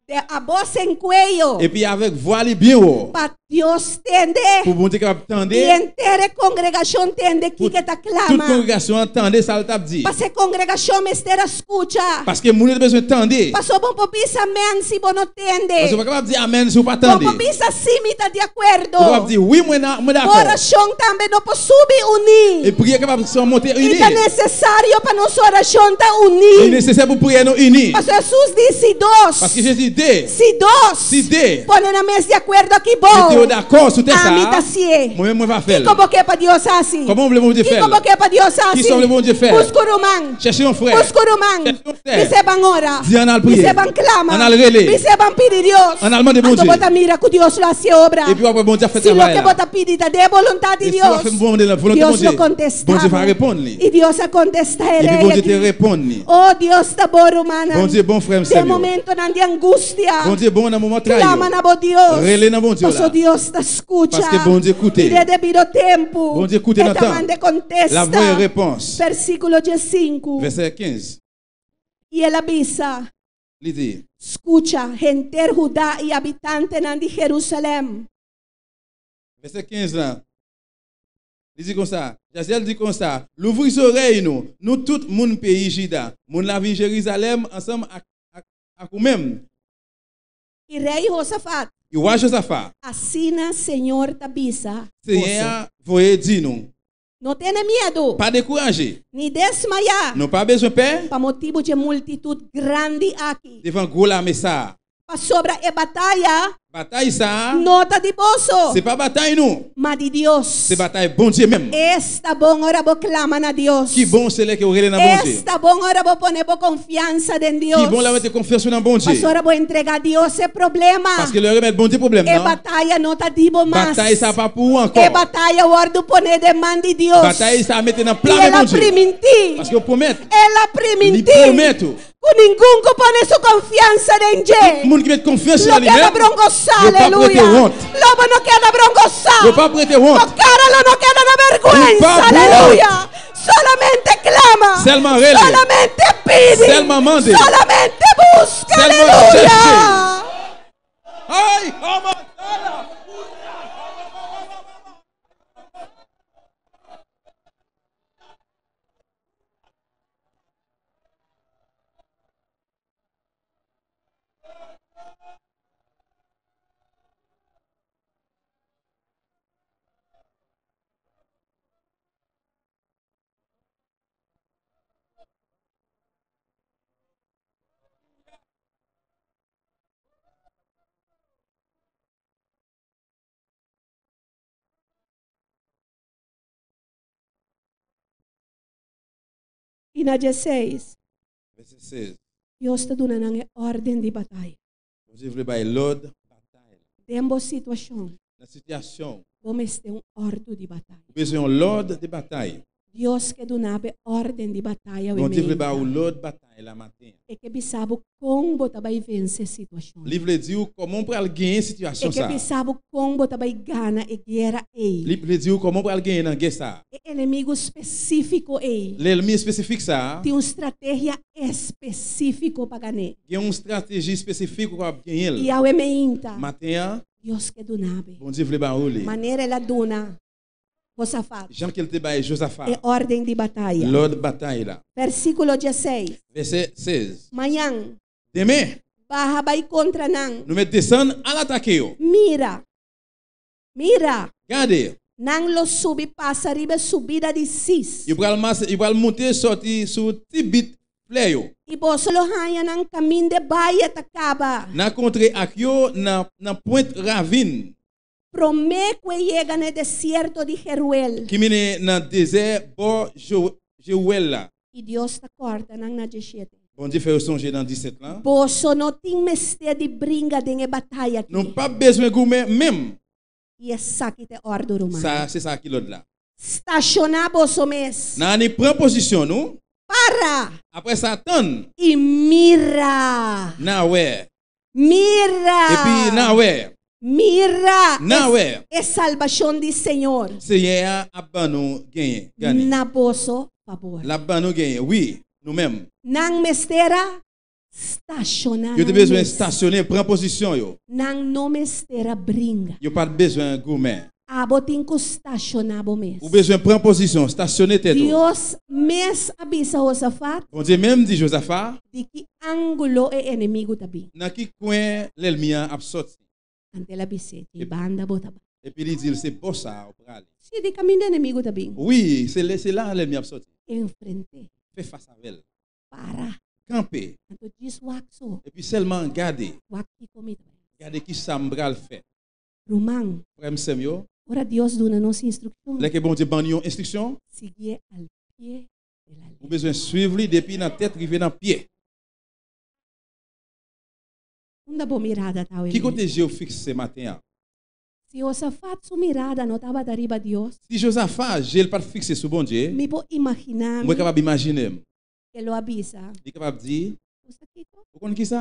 De a bos en cuello.
Epi avèk vwa li byen wo.
Pa Dios tende.
Pou Bondye kapab tande.
I henter e kongregashon tende kiko e ta klama.
Tout kongregasyon an tande sa l tap di.
Pase kongregashon mester a skucha.
Paske moun yo te bezwen tande.
Paso bo por bisa amen si bo no tende.
Paske ou pa kapab di amen si ou pa tande.
Bo por bisa si mi ta di akuerdo.
Ou kapab di wi mwen dakò.
Bo orashon tambe no por subi uní.
E priyè kapab son monte ini.
I ta nesesario pa nos orashon ta uní.
E nesesè pou priyè nou ini.
Pasobra Hesus di, Si dos.
Paske Jezi de.
Si dos.
Si de.
Pone nan mes di akuerdo aki bo.
Mete yo dakò sou tè sa a.
Ami ta sié.
Mwen menm mwen va fè l.
Kiko bo ke pa Dios hasi?
Kòman ou vle Bondye fè l?
Kiko bo ke pa Dios hasi?
Kisa ou vle Bondye fè?
Buska un ruman.
Chèche yon frè.
Buska un ruman.
Chèche yon sè.
Bis'é ban ora.
Di ann al priye.
Bis'é ban klama.
Ann al rele.
Bis'é ban pidi Dios.
Ann al mande Bondye.
Anto bo ta mira ku Dios lo hasi e obra.
Epi wap wè Bondye ap fè
Si
travay
loke
la.
bo ta pidi ta den e boluntat di
E si wap
Dios,
fè mande nan volonte
Dios lo
Bondye,
kontestá
Bondye va
bo.
reponn li.
I Dios a kontestá e
Epi
rei
Bondye te
aki.
reponn li.
Oh, Dios ta bon, rumannan.
Bondye bon frè m sè
Den
m yo.
momentonan di angustia,
Bondye bon nan moman tray yo.
klama na bo Dios.
Rele nan Bondye w
Paso
la.
Dios ta skucha.
Paske Bondye koute.
I den debido tempu,
Bondye koute
e
nan
ta
tan.
manda e kontesta.
L ap voye repons.
Versíkulo diesinku.
Vèsè 15.
I el a bisa.
Li di.
Skucha, henter Hudá i habitantenan di Jerusalèm.
Vèsè 15 la, li di konsa, Jazyèl di konsa, Louvri zòrèy nou, nou tout moun peyi Jida, moun lavil Jerizalèm ansanm ak ak ou menm.
I rei Josafat.
I wa Jozafa.
Asina Señor ta bisa
Senyè
boso.
a voye di nou.
No tene miedu.
Pa dekouraje.
Ni desmayá.
Nou pa bezwen pè.
Pa motibu dje multitut grandi aki.
Devan gwo lame sa a.
Pasobra e bataya.
Batay sa a.
No ta di boso.
Se pa batay nou.
Ma di Dios.
Se batay Bondye menm.
Esta bon ora bo klama na Dios.
Ki bon se lè ke ou rele nan Bondye.
Esta bon ora bo pone bo konfiansa den Dios.
Ki bon lè ou mete konfyans ou nan Bondye.
Pasobra bo entrega Dios e problema.
Paske lè ou remèt Bondye pwoblèm
E
nan.
bataya no ta di bo mas.
Batay sa a pa pou ou ankò.
E bataya wòrdu pone den man di Dios.
Batay sa a mete nan
I
pla men
el a
Bondye.
primintí.
Paske ou pwomèt.
El a
Li
primintí.
pwomèt ou.
Ku ningun ku pone su konfiansa den dje.
Tout moun ki met konfyans
Lo
nan li
keda
menm,
brongosá,
yo pap rete
aleluya.
wont.
Lo bo no keda brongosá.
Yo pap rete wont.
Bo kara lo no keda na
Ou
bèrgwensa,
pap wont.
aleluya. Solamente klama.
Sèlman rele.
Solamente pidi.
Sèlman mande.
Solamente buska,
Sèlman
aleluya.
chèche. Ay, oh,
I na dieseis.
Vèsè 16.
Dios ta duna nan e órden di bataya.
Bondye vle bay lòd batay la.
Den bo situashon.
Nan sitiyasyon.
Bo mester un òrdu di bataya.
Ou bezwen yon lòd de batay.
Dios ke duna bo e órden di bataya
Bondye vle ba ou lòd batay la maten an.
E ke bisa bo kon bo ta bai vense situashon.
Li vle di ou kòman ou pral genyen sitiyasyon
E ke
sa a.
bisa bo kon bo ta bai gana e guera ei.
Li vle di ou kòman ou pral genyen nan gè sa a.
E enemigu spesífiko ei.
Lèlmi espesifik sa a.
Tin un strategia espesífiko pa gan'é.
Gen un strateji espesifik ou kapab genyen l.
I awe meinta.
Maten an.
Dios ke duna bo.
Bondye vle ba ou li.
Manera el a duna Josafat.
Jan ke l te bay Jozafa.
E órden di bataya.
Lòd batay la.
Versíkulo dieseis.
Vèsè 16.
Mañan.
Demen.
Baha bai kontra nan.
Nou mèt desann al atake yo.
Mira! Mira!
Gade!
Nan lo subi pasa riba e subida di Sis.
Yo pral mase, yo pral monte sòti sou ti bit flè yo.
I boso lo haña nan kaminda e baye ta kaba.
Nan kontre ak yo nan nan pwent ravin.
Promé ku e yega na e desierto di Jeruel.
Ki mennen nan dezè bò Jeruel la.
I Dios ta kòrda nan na djeshete.
Bondye fè yo sonje nan disèt lan.
Boso no tin mester di bringa den e bataya aki.
Nou pap bezwen goumen menm.
I esaki ta e òrdu ruman.
Sa se sa ki lòd la.
Stashoná boso mes.
Nan ani pran pozisyon nou.
Para!
Apre sa tann.
I mira!
Na wè.
Mira!
Epi na wè.
Mira!
Na wè.
E salbashon di Señor.
Senyè a ap ban nou genyen, gane.
Na boso fabor.
L ap ban nou genyen, wi, nou menm.
Nan mester a stashoná
Yo te
nan
bezwen
mes.
stasyone, pran pozisyon yo.
Nan no mester a bringa.
Yo pa t bezwen goumen.
Abo tin ku stashoná bo mes.
Ou bezwen pran pozisyon, stasyone tèt ou.
Dios mes a bisa Josafat.
Bondye menm di Jozafa.
Di ki ángulo e enemigu ta bin.
Nan ki kwen lèlmi an ap sòti.
Ante el a bis'é, Di banda bo ta bai.
Epi li di l, Se bò sa a ou prale.
Sí, di kaminda enemigu ta bin.
Wi, se la lèlmi ap sòti.
Enfrent'é.
Fè fas avè l.
Para.
Kanpe.
Anto djis wak so.
Epi sèlman gade.
Wak kiko mi ta bai hasi.
Gade ki sa m pral fè.
Ruman.
Frè m, sè m yo.
Ora Dios duna nos instrukshon.
Lè ke Bondye ban nou yon enstriksyon.
Siguié al pie de la
Ou
letra.
bezwen swiv li depi nan tèt rive nan pye.
Unda bo mirada ta awe
Ki kote
mes?
je w fikse maten an?
Si Josafat su mirada no tabata riba Dios.
Si Jozafa je l pa t fikse sou Bondye.
Mi por imaginá mi.
Mwen kapab imajine m.
E lo a bisa.
Li kapab di.
Bo sa kiko?
Ou konn kisa?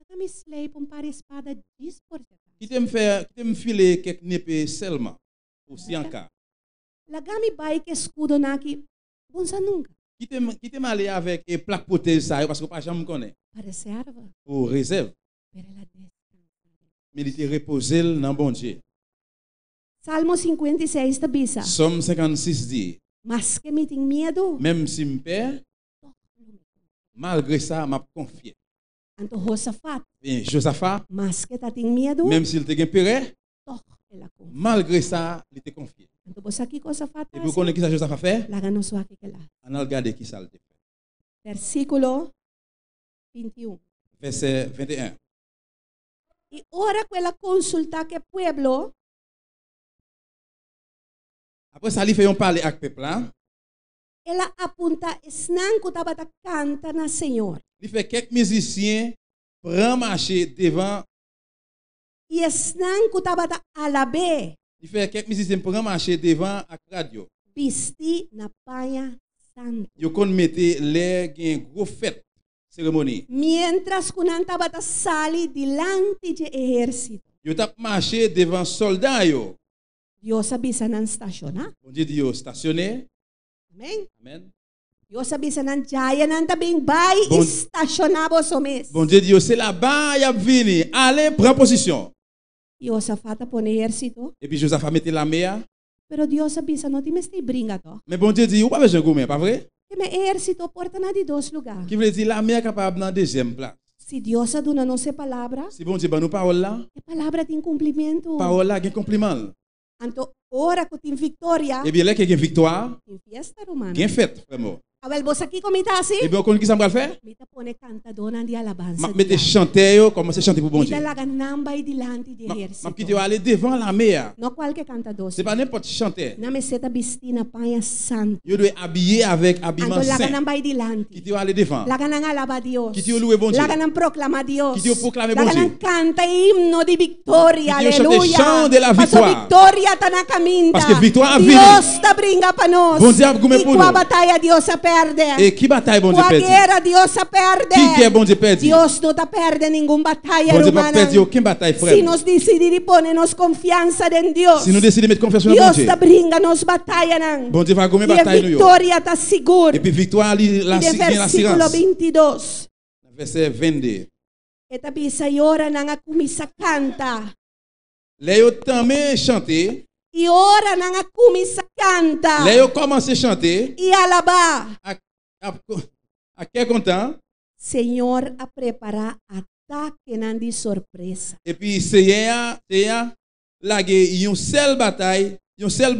Laga mi sleip un par espada djis por si acaso.
Kite m fè, kite m file kèk nepe sèlman, pou si an ka.
Laga mi bai ku e skudonan aki, bon sa nunka.
Kite m, kite m ale avèk e plak pwotèj sa yo, paske ou pa janm konnen.
Pa reserva.
Pou rezèv.
Pero el a deskansa den.
Men li te repoze l nan Bondye.
Salmo 56 ta bisa.
Sòm 56 di.
Maske mi tin miedu.
Menm si m pè.
Tòg lo mi konfia.
Malgre sa, m ap konfye.
Anto Josafat.
Byen, Jozafa.
Maske ta tin miedu.
Menm si l te gen perè.
Tòg el a konfia.
Malgre sa, li te konfye.
Anto bo sa kiko Josafat
Epi ou
hasi?
konnen ki sa Jozafa fè?
Laga nos wak e kela.
Ann al gade ki sa l te fè.
Versíkulo 21.
Vèsè 21.
I ora ku el a konsultá ku e pueblo.
Apre sa li fè yon pale ak pèp la.
El a apuntá esnan ku tabata kanta na Señor.
Li fè kèk mizisyen pran mache devan.
I esnan ku tabata alab'é.
Li fè kèk mizisyen pran mache devan ak rad yo.
Bisti na paña santu.
Yo konn mete lè gen gwo fèt, seremoni.
Miéntras ku nan tabata sali dilanti dje ehérsito.
Yo t ap mache devan sòlda yo.
Dios a bisa nan stashoná.
Bondye di yo stasyone.
Amén.
Amén.
Dios a bisa nan djaya nan ta bin bai i stashoná boso mes.
Bondye di yo se laba y ap vini. Ale pran posisyon.
Josafat a pone ehérsito.
Epi Josafat mete lame a.
Pero Dios a bisa no tin mester i bringa tòg.
Men Bondye di ou pa bezwen goumen, pa vre?
Ke men ehérsito por ta na di dos lugá.
Ki vle di lame a kapab nan dezyèm plas.
Si Dios a duna nos e palabra.
Si Bondye ban nou pawòl la.
E palabra tin kumplimentu.
Pawòl la gen konpliman l.
Anto ora ku tin viktoria.
Ebyen lè ke gen viktwa.
Tin fiesta rumannan.
Gen fèt frè m.
Awèl bo sa kiko mi ta hasi?
Ebyen ou konn kisa m pral fè?
Mi ta pone kantadónan di alabansa
M ap mete
dilanti.
chantè yo kòmanse chante pou
Mi
Bondye.
ta laga nan bai dilanti di
M ap
ehérsito.
kite yo ale devan lame a.
No kualke kantadó
Se
sí.
pa nenpòt chantè.
Nan mester ta bistí na paña santu.
Yo dwe abiye avèk abiman
Anto laga
sen.
nan bai dilanti.
Kite yo ale devan.
Laga nan alabá Dios.
Kite yo louwe Bondye.
Laga nan proklama Dios.
Kite yo pwoklame
Laga
Bondye.
nan kanta e himno di viktoria.
Kite yo chante
Aleluya.
chan de la
Paso
viktwa.
viktoria ta na kaminda.
Paske viktwa ap vini.
Dios ta bringa pa nos.
Bondye ap goumen
I
pou
kua
nou.
bataya Dios a pèrdè?
E ki batay Bondye
Kua
pèdi?
guera Dios a pèrdè?
Ki gè Bondye pèdi?
Dios no ta pèrdè ningun bataya,
Bondye pap
rumannan.
pèdi oken batay, frè
Si
m.
nos disidí di pone nos konfiansa den Dios,
Si nou deside met konfyans nou nan
Dios
Bondye,
ta bringa nos batayanan.
Bondye va goumen
I e
batay nou yo.
viktoria ta sigur.
Epi viktwa a li
I
la
den
gen
versíkulo
lasirans.
22.
Nan vèsè 22.
E ta bisa, I ora nan a kuminsá kanta.
Lè yo tanmen chante.
I ora nan a kuminsá kanta.
Lè yo kòmanse chante.
I alabá.
Ak ak kè kontan.
Señor a prepará atakenan di sorpresa.
Epi Senyè a, Senyè a lage yon sèl batay, yon sèl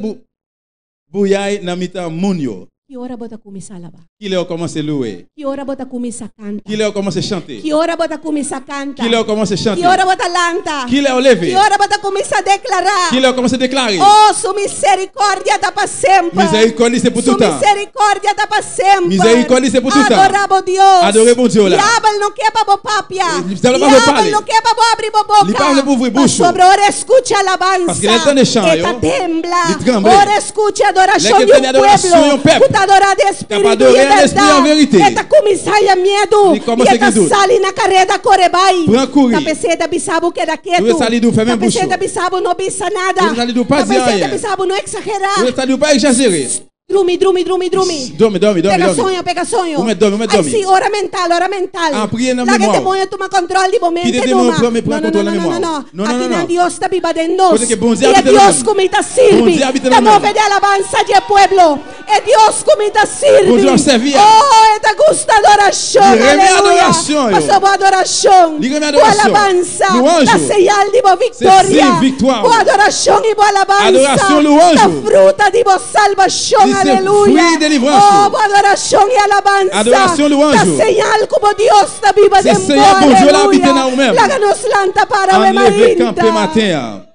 bouyay nan mitan moun yo.
Ki ora bo ta kuminsá alabá?
Ki lè ou kòmanse louwe?
Ki ora bo ta kuminsá kanta?
Ki lè ou kòmanse chante?
Ki ora bo ta kuminsá kanta?
Ki lè ou kòmanse chante?
Ki ora bo ta lanta?
Ki lè ou leve?
Ki ora bo ta kuminsá deklará?
Ki lè ou kòmanse deklare?
Oh, su miserikòrdia ta pa semper!
Mizèrikòd li se pou
Su
toutan!
miserikòrdia ta pa semper!
Mizèrikòd li se pou toutan!
Adorá bo Dios!
Adore Bondye w la!
Diabel no ke pa bo papia!
Diabel pa vle
Diabel
pale!
no ke pa bo abri bo boka!
Li pa vle pou ouvri bouch ou!
Pasobra ora e skucha alabansa,
Paske lè l tande chan
e
yo,
ta tembla.
li tranble.
Ora e skucha adorashon
Lè ke
di un
tande adorasyon
pueblo
yon pèp
ku ta adorá den
k ap
espiritu i
adore
e
an espri an
bèrdat,
verite,
e ta kuminsá haña miedu
li
i
kòmanse
e ta
gen dout.
sali na kareda kore bai.
Pran kouri.
Ta p'esei ta bisa bo keda ketu.
Dwe sali di ou
Ta
fèmen bouch
p'esei
ou.
ta bisa bo no bisa nada.
Dwe sali di ou pa
Ta
di
p'esei ta
anyen.
bisa bo no eksagerá.
Dwe sali di ou pa ekzajere.
Drumi, drumi, drumi, drumi.
Dormi, dormi, dormi,
Pega
dormi.
soño, pega soño.
Ou met dormi, ou met
Ay
dormi.
sí, ora mental, ora mental.
Ah, priye nan
Laga
memwa ou.
demonio tuma control di bo mente,
Kite demonio
numa.
pran
No, no,
control
no,
nan
no,
memwa
no,
ou.
no.
No, no, no,
Aki nan
no.
Dios ta biba den nos.
Kote ke Bondye
I e
abite nan
Dios
menm.
ku mi ta sirbi
Bondye abite
ta
nan menm.
move den alabansa di e pueblo. E Dios ku mi ta sirbi.
Bondye wap sèvi a.
Oh, e ta gusta adorashon.
Li renmen
Aleluya.
adorasyon yo.
Pasobra bo adorashon,
Li renmen
bo
adorasyon.
alabansa
Louanj
ta
ou.
señal di bo
Se
viktoria.
siy viktwa
Bo
ou.
adorashon i bo alabansa
Adorasyon, louanj
ta
ou.
fruta di bo salbashon.
Li se
Aleluya.
fwi delivrans
Oh,
ou.
bo adorashon i alabansa
Adorasyon, louanj
ta
ou.
señal ku bo Dios ta biba
Se
den bo.
señal Bondye la abite
Aleluya.
nan ou menm.
Laga nos lanta para
Ann
we
leve kanpe
mainta.
maten an.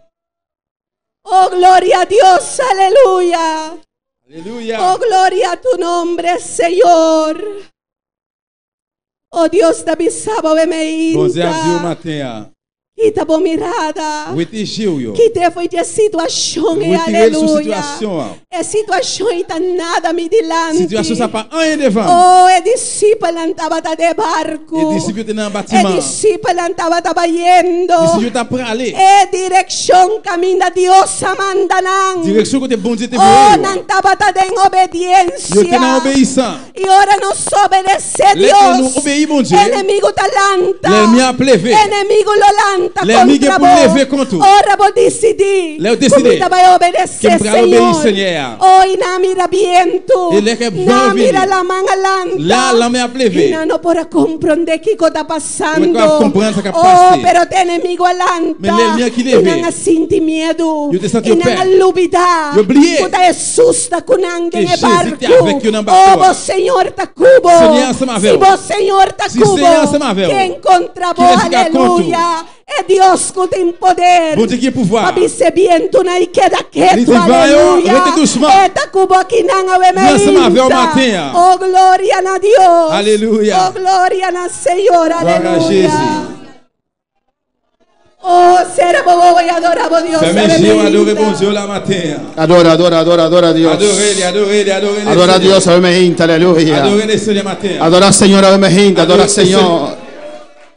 Oh, gloria a Dios. Aleluya.
Aleluya.
Oh, gloria a tu nombre, Señor. Oh, Dios ta bisa bo we
Bondye ap di ou
mainta.
maten an.
Kita bo mirada.
Wete je ou yo.
Kite foi di e situashon ei,
Retire l sou
aleluya.
sitiyasyon an.
E situashon ei ta nada mi dilanti.
Sitiyasyon sa pa anyen devan m.
Oh, e disipelnan tabata den barku.
E disip yo te nan
E
batiman an.
disipelnan tabata bayendo.
Disip yo ta prale.
E direkshon kaminda Dios a manda nan.
Direksyon kote Bondye te
Oh,
voye yo.
nan tabata den obediensia.
Yo te nan obeyisan.
I ora nos obedesé
Lè ke nou
Dios,
obeyi Bondye,
enemigu ta lanta.
lènmi ap leve.
Enemigu lo lanta
Lènmi gen
kontra
pou
bo.
leve kont ou.
Ora bo disidí
Lè ou
ku
deside
mi ta bai obedesé
ke m pral obeyi
Señor.
Senyè a.
Oh, i nan a mira bientu.
E lè ke van
Nan a mira
vini.
laman a lanta.
La lanmè ap leve.
I nan no por a komprondé kiko ta pasando.
Yo pa kapab konprann sa kap
Oh,
pase.
pero te enemigu a lanta.
Men lènmi an ki
I
leve.
nan a sinti miedu.
Yo te santi
I
yo
nan
pè.
a lubidá
Yo bliye.
ku ta Hesus ta ku nan
Ke
den e
Jezi te
barku.
avèk yo nan
Oh,
bato
bo
a.
Señor ta ku bo.
Señor ansanm avè
Si
w.
bo Señor ta
Si
ku
Señor
bo,
ansanm avè w.
ken kontra bo?
Kilès ki ka kont ou?
Aleluya. E Dios ku tin poder.
Bondye ki gen pouvwa.
Pa bisa e bientunan i keda
Li
ketu.
di van yo,
Aleluya.
rete dousman.
E ta ku bo akinan awe
Li ansanm avè w
merinta.
maten an.
Oh gloria na Dios.
Aleluya.
Oh gloria na Señor.
Glwa a
Aleluya.
Jezi.
Oh sera bo wowo i adora bo Dios
Fèmen
awe
je w adore
merinta.
Bondye w la maten an.
Adora, adora, adora, adora a Dios.
Adore li, adore li, adore le
Adora a
Senyè.
Dios, ave mejinta, aleluya.
Adore le Senyè maten an.
Adora al Señor, ave mejinta, adora al
Adore el
Señor.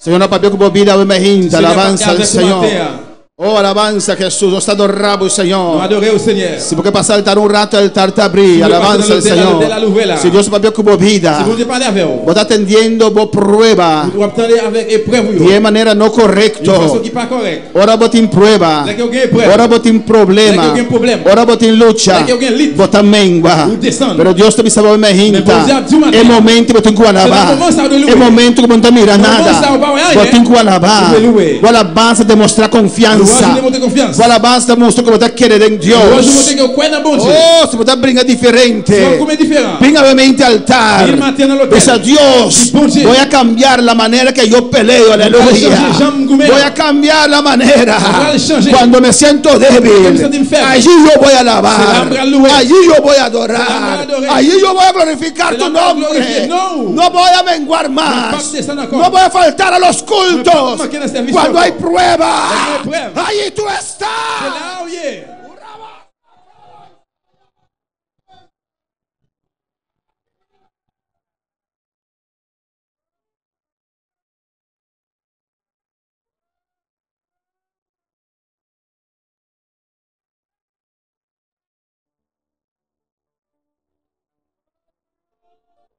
Señor, no papia con vida, ave mejinta,
Señor,
alabanza
papia
al
avec
Señor.
matin.
Oh, alabanza a Jesús, nos adoramos,
Nou
Señor.
adore ou Senyè.
Si porque pasar altar un rato, el altar te abrí,
Si
alabanza al
porque pasar
Señor.
al altar, la
Si Dios papia con vida,
Si Bondye pale avè w,
vos está atendiendo, vos prueba
w ap tande avèk eprèv ou yo.
de manera no
Yon fason
correcto.
ki pa kòrèk.
Ora vos tin prueba.
Lè ke ou gen eprèv.
Ora vos tin problema.
Lè ke ou gen pwoblèm.
Ora vos tin lucha.
Lè ke ou gen lit.
Vos ta mengua.
Ou desann.
Pero Dios te bisa me
Men Bondye ap di ou maten.
El momento que tengo que
Se
alabar.
nan moman sa ou dwe louwe.
El momento que no te mira
Nan moman
nada.
sa ou pa wè anyen.
Vos tengo que alabar.
Ou dwe louwe.
Vos alabanza demostrar confianza.
Louange demontre konfyans.
Vos alabanza demostrar que vos querer en
Louange montre
Dios.
ke ou kwè nan Bondye.
Oh, se vos brinca diferente.
Se ou koumen diferan.
Venga nuevamente al altar.
Vin maten nan lotel.
Dice a Dios,
Di bon Dieu.
voy a cambiar la manera que yo peleo, aleluya.
changer jambe goumen.
Voy a cambiar la manera.
Pral changer.
Cuando me siento
me
débil,
senti faible.
allí yo voy a
Se la
alabar.
pral louer.
Allí yo voy a
Se la
adorar.
pral adorer.
Allí yo voy a glorificar
Se la
tu
pral
nombre.
glorifier. No.
No voy a menguar más.
pap descendre encore.
No voy a faltar a los cultos.
manquer dans le service
Cuando
encore.
hay prueba,
Lè gen épreuve.
allí tú estás.
Se la ou ye.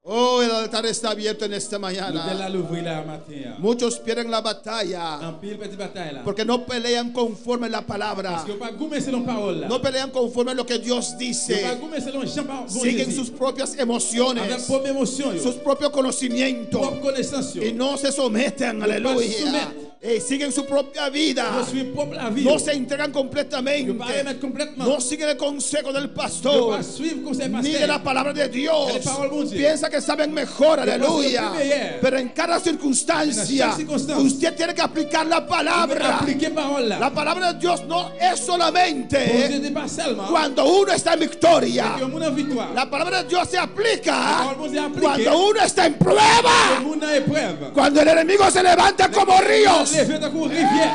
Oh, el altar está abierto en esta
Lotel
mañana.
la louvri la maten an.
Muchos pierden la batalla
Anpil pèdi batay la.
porque no pelean conforme la palabra.
Paske yo pa goumen selon pawòl la.
No pelean conforme lo que Dios
Yo pa
dice.
goumen selon jan pa Bondye
Siguen
di.
sus propias
Avèk
emociones,
pwòp emosyon yo.
sus propios conocimientos
Pwòp konesans yo.
y no se someten,
pa
aleluya.
soumettre.
Eh, siguen su propia vida.
Yo suiv pwòp lavi yo.
No se entregan completamente.
Yo pa remèt konplètman.
No siguen el consejo del
Yo
pastor.
pa suiv konsèy
Ni
pastè.
de la palabra de Dios.
De la parole bon Dieu.
Piensa que saben mejor, aleluya.
pensent que meilleur.
Pero en cada circunstancia,
En chaque circonstance.
usted tiene que aplicar la palabra.
Aplike pawòl la.
La palabra de Dios no es solamente
Bondye di pa sèlman.
cuando uno está en victoria.
Ke yon moun an viktwa.
La palabra de Dios se
La
aplica
parole bon Dieu aplique.
cuando uno está en prueba.
Yon moun nan eprèv.
Cuando el enemigo se levanta como ríos.
Leve tankou rivyè.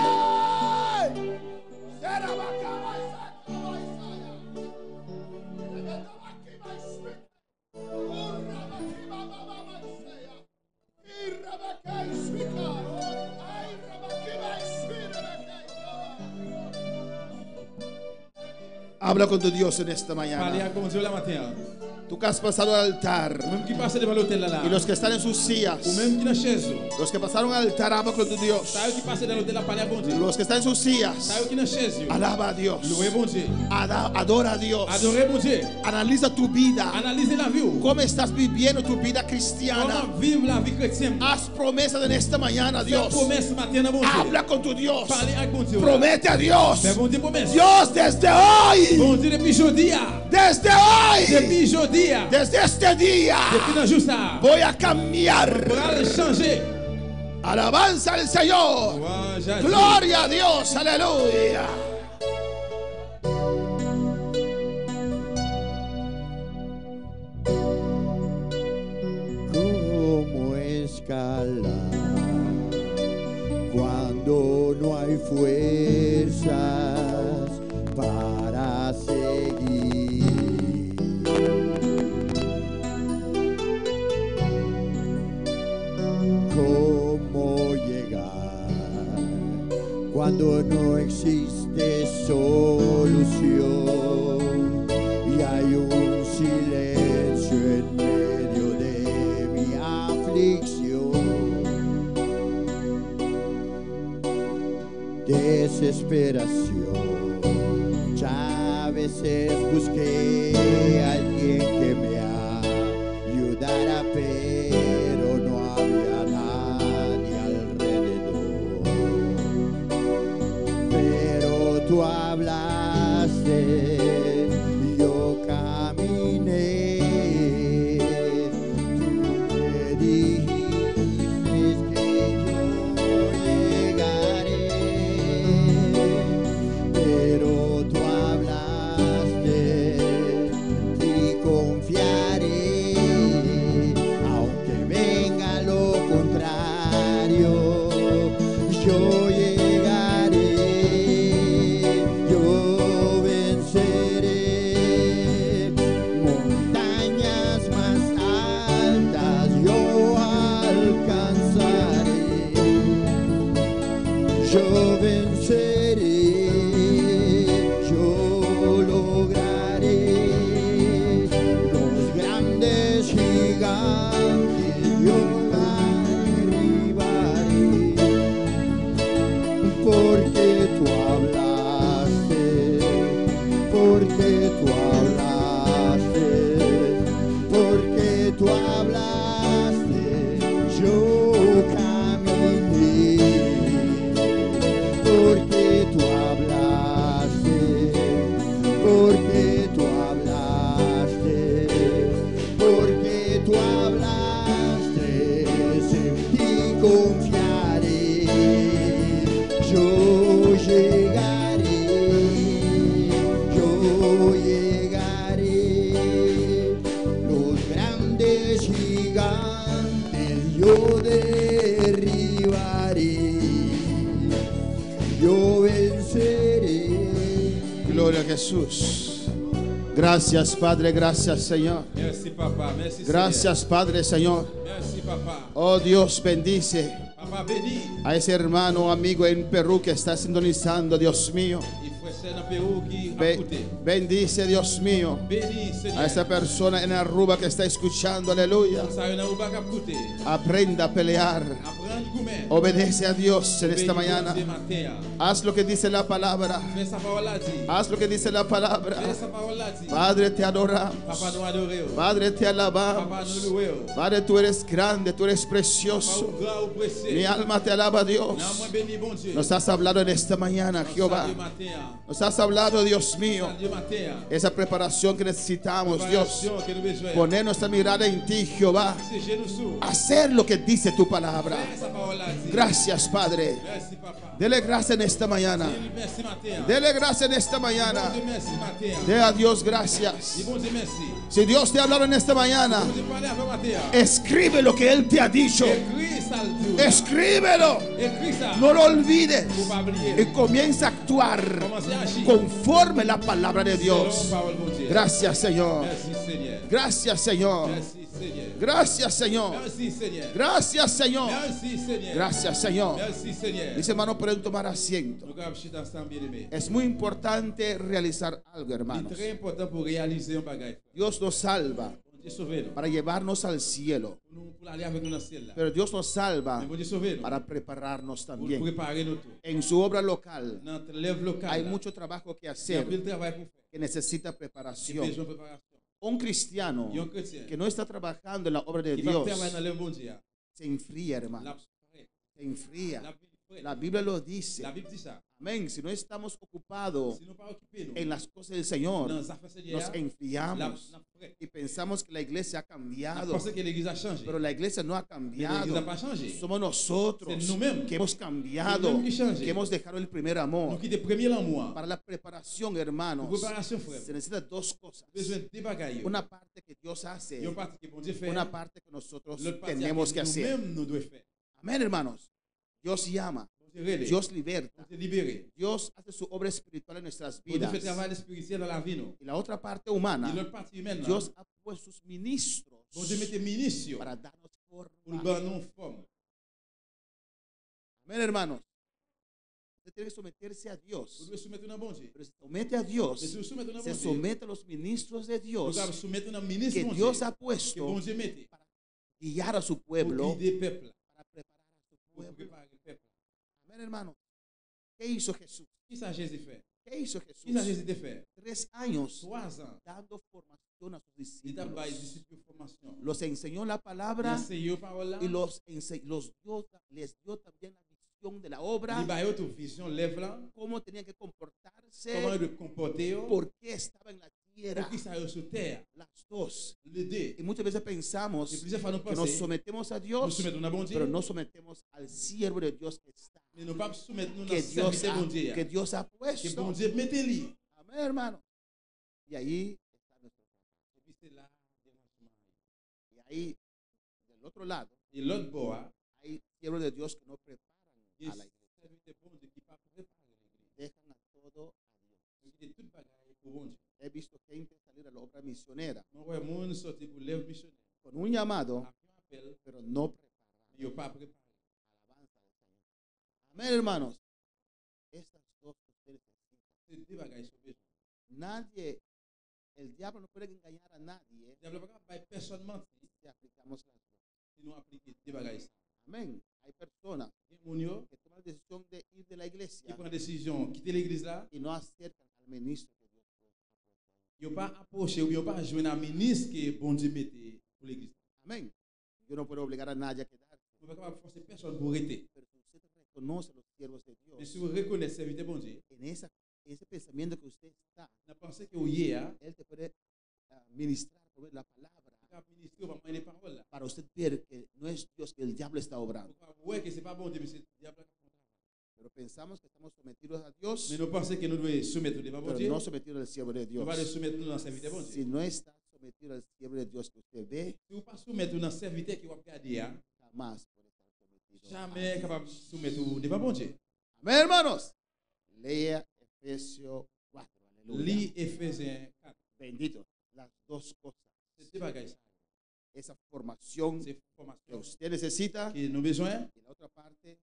Habla con tu Dios en esta
Pale
mañana.
ak Bondye la maten an.
Tú que has pasado al altar
Ou menm ki pase devan lotèl la la.
y los que están en sus sillas,
Ou menm ki nan chèz yo.
los que pasaron al altar, habla con tu Dios.
Sa yo ki pase nan lotèl la pale ak Bondye.
Los que están en sus sillas,
Sa yo ki nan chèz yo.
alaba a Dios.
Louwe Bondye.
Adora a Dios.
Adore Bondye.
Analiza tu vida.
Analize lavi ou.
¿Cómo estás viviendo tu vida cristiana?
Kòman viv lavi kretyen?
Haz promesas en esta mañana,
Fè
Dios.
pwomès maten nan Bondye.
Habla con tu Dios.
Pale ak Bondye.
Promete a Dios.
Fè Bondye pwomès.
Dios, desde hoy.
Bondye depi jodi a.
Desde hoy.
Depi jodi a.
Desde este día.
Depi nan jou sa.
Voy a cambiar.
Pral chanje.
Alabanza al Señor.
Louange a Dieu.
Gloria a Dios. Aleluya.
¿Cómo escalar cuando no hay fuerzas para seguir? ¿Cómo llegar cuando no existe solución y hay un silencio en medio de mi aflicción? Desesperación, muchas veces busqué a alguien que me ayudara, pero no había nadie alrededor. Pero tú hablaste, y yo caminé. Tú me dijiste que yo llegaré. Porque tú hablaste, porque tú hablaste, yo caminé. Porque tú hablaste, porque tú hablaste, porque tú hablaste, en ti confiaré. Yo llegaré, yo llegaré. Los grandes gigantes yo derribaré, yo venceré.
Gloria a Jesús. Gracias, Padre. Gracias, Señor.
Mèsi papa, mèsi Seyè.
Gracias, Padre, Señor.
Mèsi papa.
Oh Dios, bendice
Papa beni.
a ese hermano amigo en Perú que está sintonizando, Dios mío.
E frè sè nan Pewou ki ap koute.
Bendice, Dios mío,
Beni Seyè.
a esa persona en Aruba que está escuchando, aleluya.
Moun sa yo nan Aruba k ap koute.
Aprenda a pelear.
Aprann goumen.
Obedece a Dios en esta
Obeyi
mañana.
Bondye maten an.
Haz lo que dice la palabra.
Fè sa pawòl la di.
Haz lo que dice la palabra.
Fè sa pawòl la di.
Padre, te adoramos.
Papa nou adore ou.
Padre, te
Papa
alabamos.
nou louwe ou.
Padre, tú eres grande, tú eres
Papa
precioso.
ou gran ou presye.
Mi alma te alaba, Dios.
Nanm mwen beni Bondye.
Nos has hablado en esta mañana,
Nos
Jehová.
salye maten an.
Nos has hablado, Dios mío.
Salye maten an.
Esa preparación que necesitamos, Dios.
Preparasyon ke nou bezwen.
Poner nuestra mirada en ti, Jehová.
Fikse je nou sou ou.
Hacer lo que dice tu palabra.
Fè sa pawòl la di.
Gracias, Padre.
Mèsi papa.
Dele gracias en esta mañana.
Di l mèsi maten an.
Dele gracias en esta mañana.
Bondye mèsi maten an.
Dé a Dios
Di
gracias.
Bondye mèsi.
Si Dios te ha hablado en esta mañana,
Bondye pale avè w maten an.
escribe lo que Él te ha dicho.
Ekri sa l di ou la.
Escríbelo.
Ekri sa.
No lo olvides.
Pou pa bliye.
Y comienza a actuar
Kòmanse aji.
conforme la palabra de
Selon
Dios.
pawòl Bondye.
Gracias, Señor.
Mèsi Seyè.
Gracias, Señor.
Mèsi Seyè.
Gracias, Señor.
Mèsi Seyè.
Gracias, Señor.
Mèsi Seyè.
Gracias, Señor.
Mèsi Seyè.
Mis hermanos, pueden tomar asiento.
Nou kapab chita ansanm byenneme.
Es muy importante realizar algo,
Li
hermanos.
trè enpòtan pou reyalize yon bagay.
Dios nos salva
Bondye sove nou.
para llevarnos al cielo,
Pou nou pou l ale avèk nou nan syèl la.
pero Dios nos salva
Men Bondye sove nou.
para prepararnos
Pou
también.
prepare nou tou.
En su obra local
Nan lèv lokal.
hay
la,
mucho trabajo que
Gen
hacer
anpil travay pou fè.
que necesita
Ki
preparación.
bezwen preparasyon.
Un cristiano
Yon kretyen
que no está trabajando en la obra de
ki pa
Dios
travay nan lèv Bondye a,
se enfría, hermano.
l ap fre.
Se enfría.
L ap vin fre.
La Biblia lo dice.
La Bib di sa.
Amén. Si no estamos ocupados
Si nou pa okipe nou
en las cosas del Señor,
nan zafè Seyè
nos
a, l ap
enfriamos
n ap fre.
y pensamos que la iglesia ha
N ap
cambiado,
panse ke legliz la chanje.
pero la iglesia no ha
Men legliz la
cambiado.
pa chanje.
Somos nosotros
Se nou menm.
que hemos cambiado,
Se nou menm ki chanje.
que hemos dejado el primer
Nou
amor.
kite premye lanmou an.
Para la preparación, hermanos,
Pou preparasyon frè.
se necesita dos cosas.
Bezwen de bagay yo.
Una parte que Dios hace,
Yon pati ke Bondye fè.
una parte que nosotros
Lòt pati a
tenemos
ke
que
nou
hacer.
menm nou dwe fè.
Amén, hermanos. Dios llama,
Bondye rele.
Dios liberta,
Bondye libere.
Dios hace su obra espiritual en nuestras
Bondye
vidas.
fè travay espirityèl nan lavi nou.
Y la otra parte
E
humana,
lòt pati imèn nan,
Dios ha puesto sus ministros
Bondye mete minis yo
para darnos
pou l
forma.
ban nou fòm.
Amén, hermanos. Usted tiene que someterse a
Ou
Dios.
dwe soumèt ou nan Bondye.
Pero si se somete a Dios,
Men si ou soumèt ou nan
se
Bondye,
somete a los ministros de
ou
Dios
kab soumèt ou nan minis
que
Bondye,
Dios ha
ke
puesto
Bondye mete
para guiar a su
pou
pueblo,
gide pèp la,
para preparar a su
pou
pueblo.
prepare pèp la.
Amén, hermano. ¿Qué hizo Jesús?
Ki sa Jezi fè?
¿Qué hizo
Ki sa
Jesús?
Jezi te fè?
Tres años
3 an,
dando formación a sus
li t ap bay
discípulos.
disip yo fòmasyon.
Los enseñó la
Li
palabra
anseye yo pawòl la,
y los, ense- los dio, les dio también la visión de la obra,
li ba yo tou vizyon lèv la,
cómo tenían que comportarse,
kòman yo dwe konpòte yo,
por qué estaba en la tierra.
pou ki sa yo sou tè,
Las dos.
le de.
Y muchas veces
E
pensamos
plizyè fwa nou
que nos
panse,
sometemos a
nou
Dios,
soumèt nou nan Bondye,
pero no sometemos al siervo de Dios que está,
men nou pa soumèt nou nan
que Dios
sèvitè
ha,
Bondye
que
a.
Dios ha
Ke
puesto.
Bondye mete li.
Amén, hermano. Y ahí está nuestro
E pi se la deranjman.
Y ahí, del otro lado,
E lòt bò a,
hay siervos de Dios que no preparan
gen
a la iglesia.
sèvitè Bondye ki pa prepare legliz.
Dejan a todo a Dios.
Yo kite tout bagay pou Bondye.
He visto gente salir a la obra misionera
Mwen wè moun soti pou lèv misyonè.
con un llamado,
Ak yon apèl,
pero no preparado.
men yo pa prepare.
Alabanza al Señor. Amén, hermanos. Estas dos ustedes necesitan.
Se de bagay sou bezwen.
Nadie, el diablo no puede engañar a nadie
Diable pa ka bay pèsòn manti
si aplicamos las dos.
si nou aplike de bagay sa.
Amén. Hay personas
Gen moun yo
que toman la decisión de ir de la
ki
iglesia
pran desizyon kite legliz la,
y no acercan al ministro que Dios puso.
Yo pa apwoche oubyen yo pa jwenn a minis ke Bondye mete pou legliz la.
Amén. Yo no puedo obligar a nadie a quedarse.
Mwen pa kapab fòse pèsòn pou rete.
Pero si usted reconoce a los siervos de Dios.
Men si ou rekonèt sèvitè Bondye.
En esa ese pensamiento que usted está.
Nan panse ke ou ye a.
Él te puede ministrar por medio de la palabra.
Li kapab ministre ou pa mwayen de pawòl la.
Para usted ver que no es Dios que el diablo está obrando.
Pou kapab wè ke se pa Bondye men se dyab la kap fè yon travay.
Pero pensamos que estamos sometidos a Dios.
Men nou panse ke nou dwe soumèt nou devan
Pero
Bondye.
no sometidos al siervo de Dios.
Nou pa dwe soumèt nou nan sèvitè Bondye.
Si no está sometido al siervo de Dios que usted ve.
Si ou pa soumèt ou nan sèvitè ke wap gade a.
Jamás puede estar sometido.
Jamè kapab soumèt ou devan Bondye.
Amén, hermanos. Lea Efesios 4. Aleluya.
Li Efezyen 4.
Bendito. Las dos cosas.
Se de bagay sa yo.
Esa formación
Se
que
fòmasyon
usted necesita.
ke nou bezwen.
Y la otra parte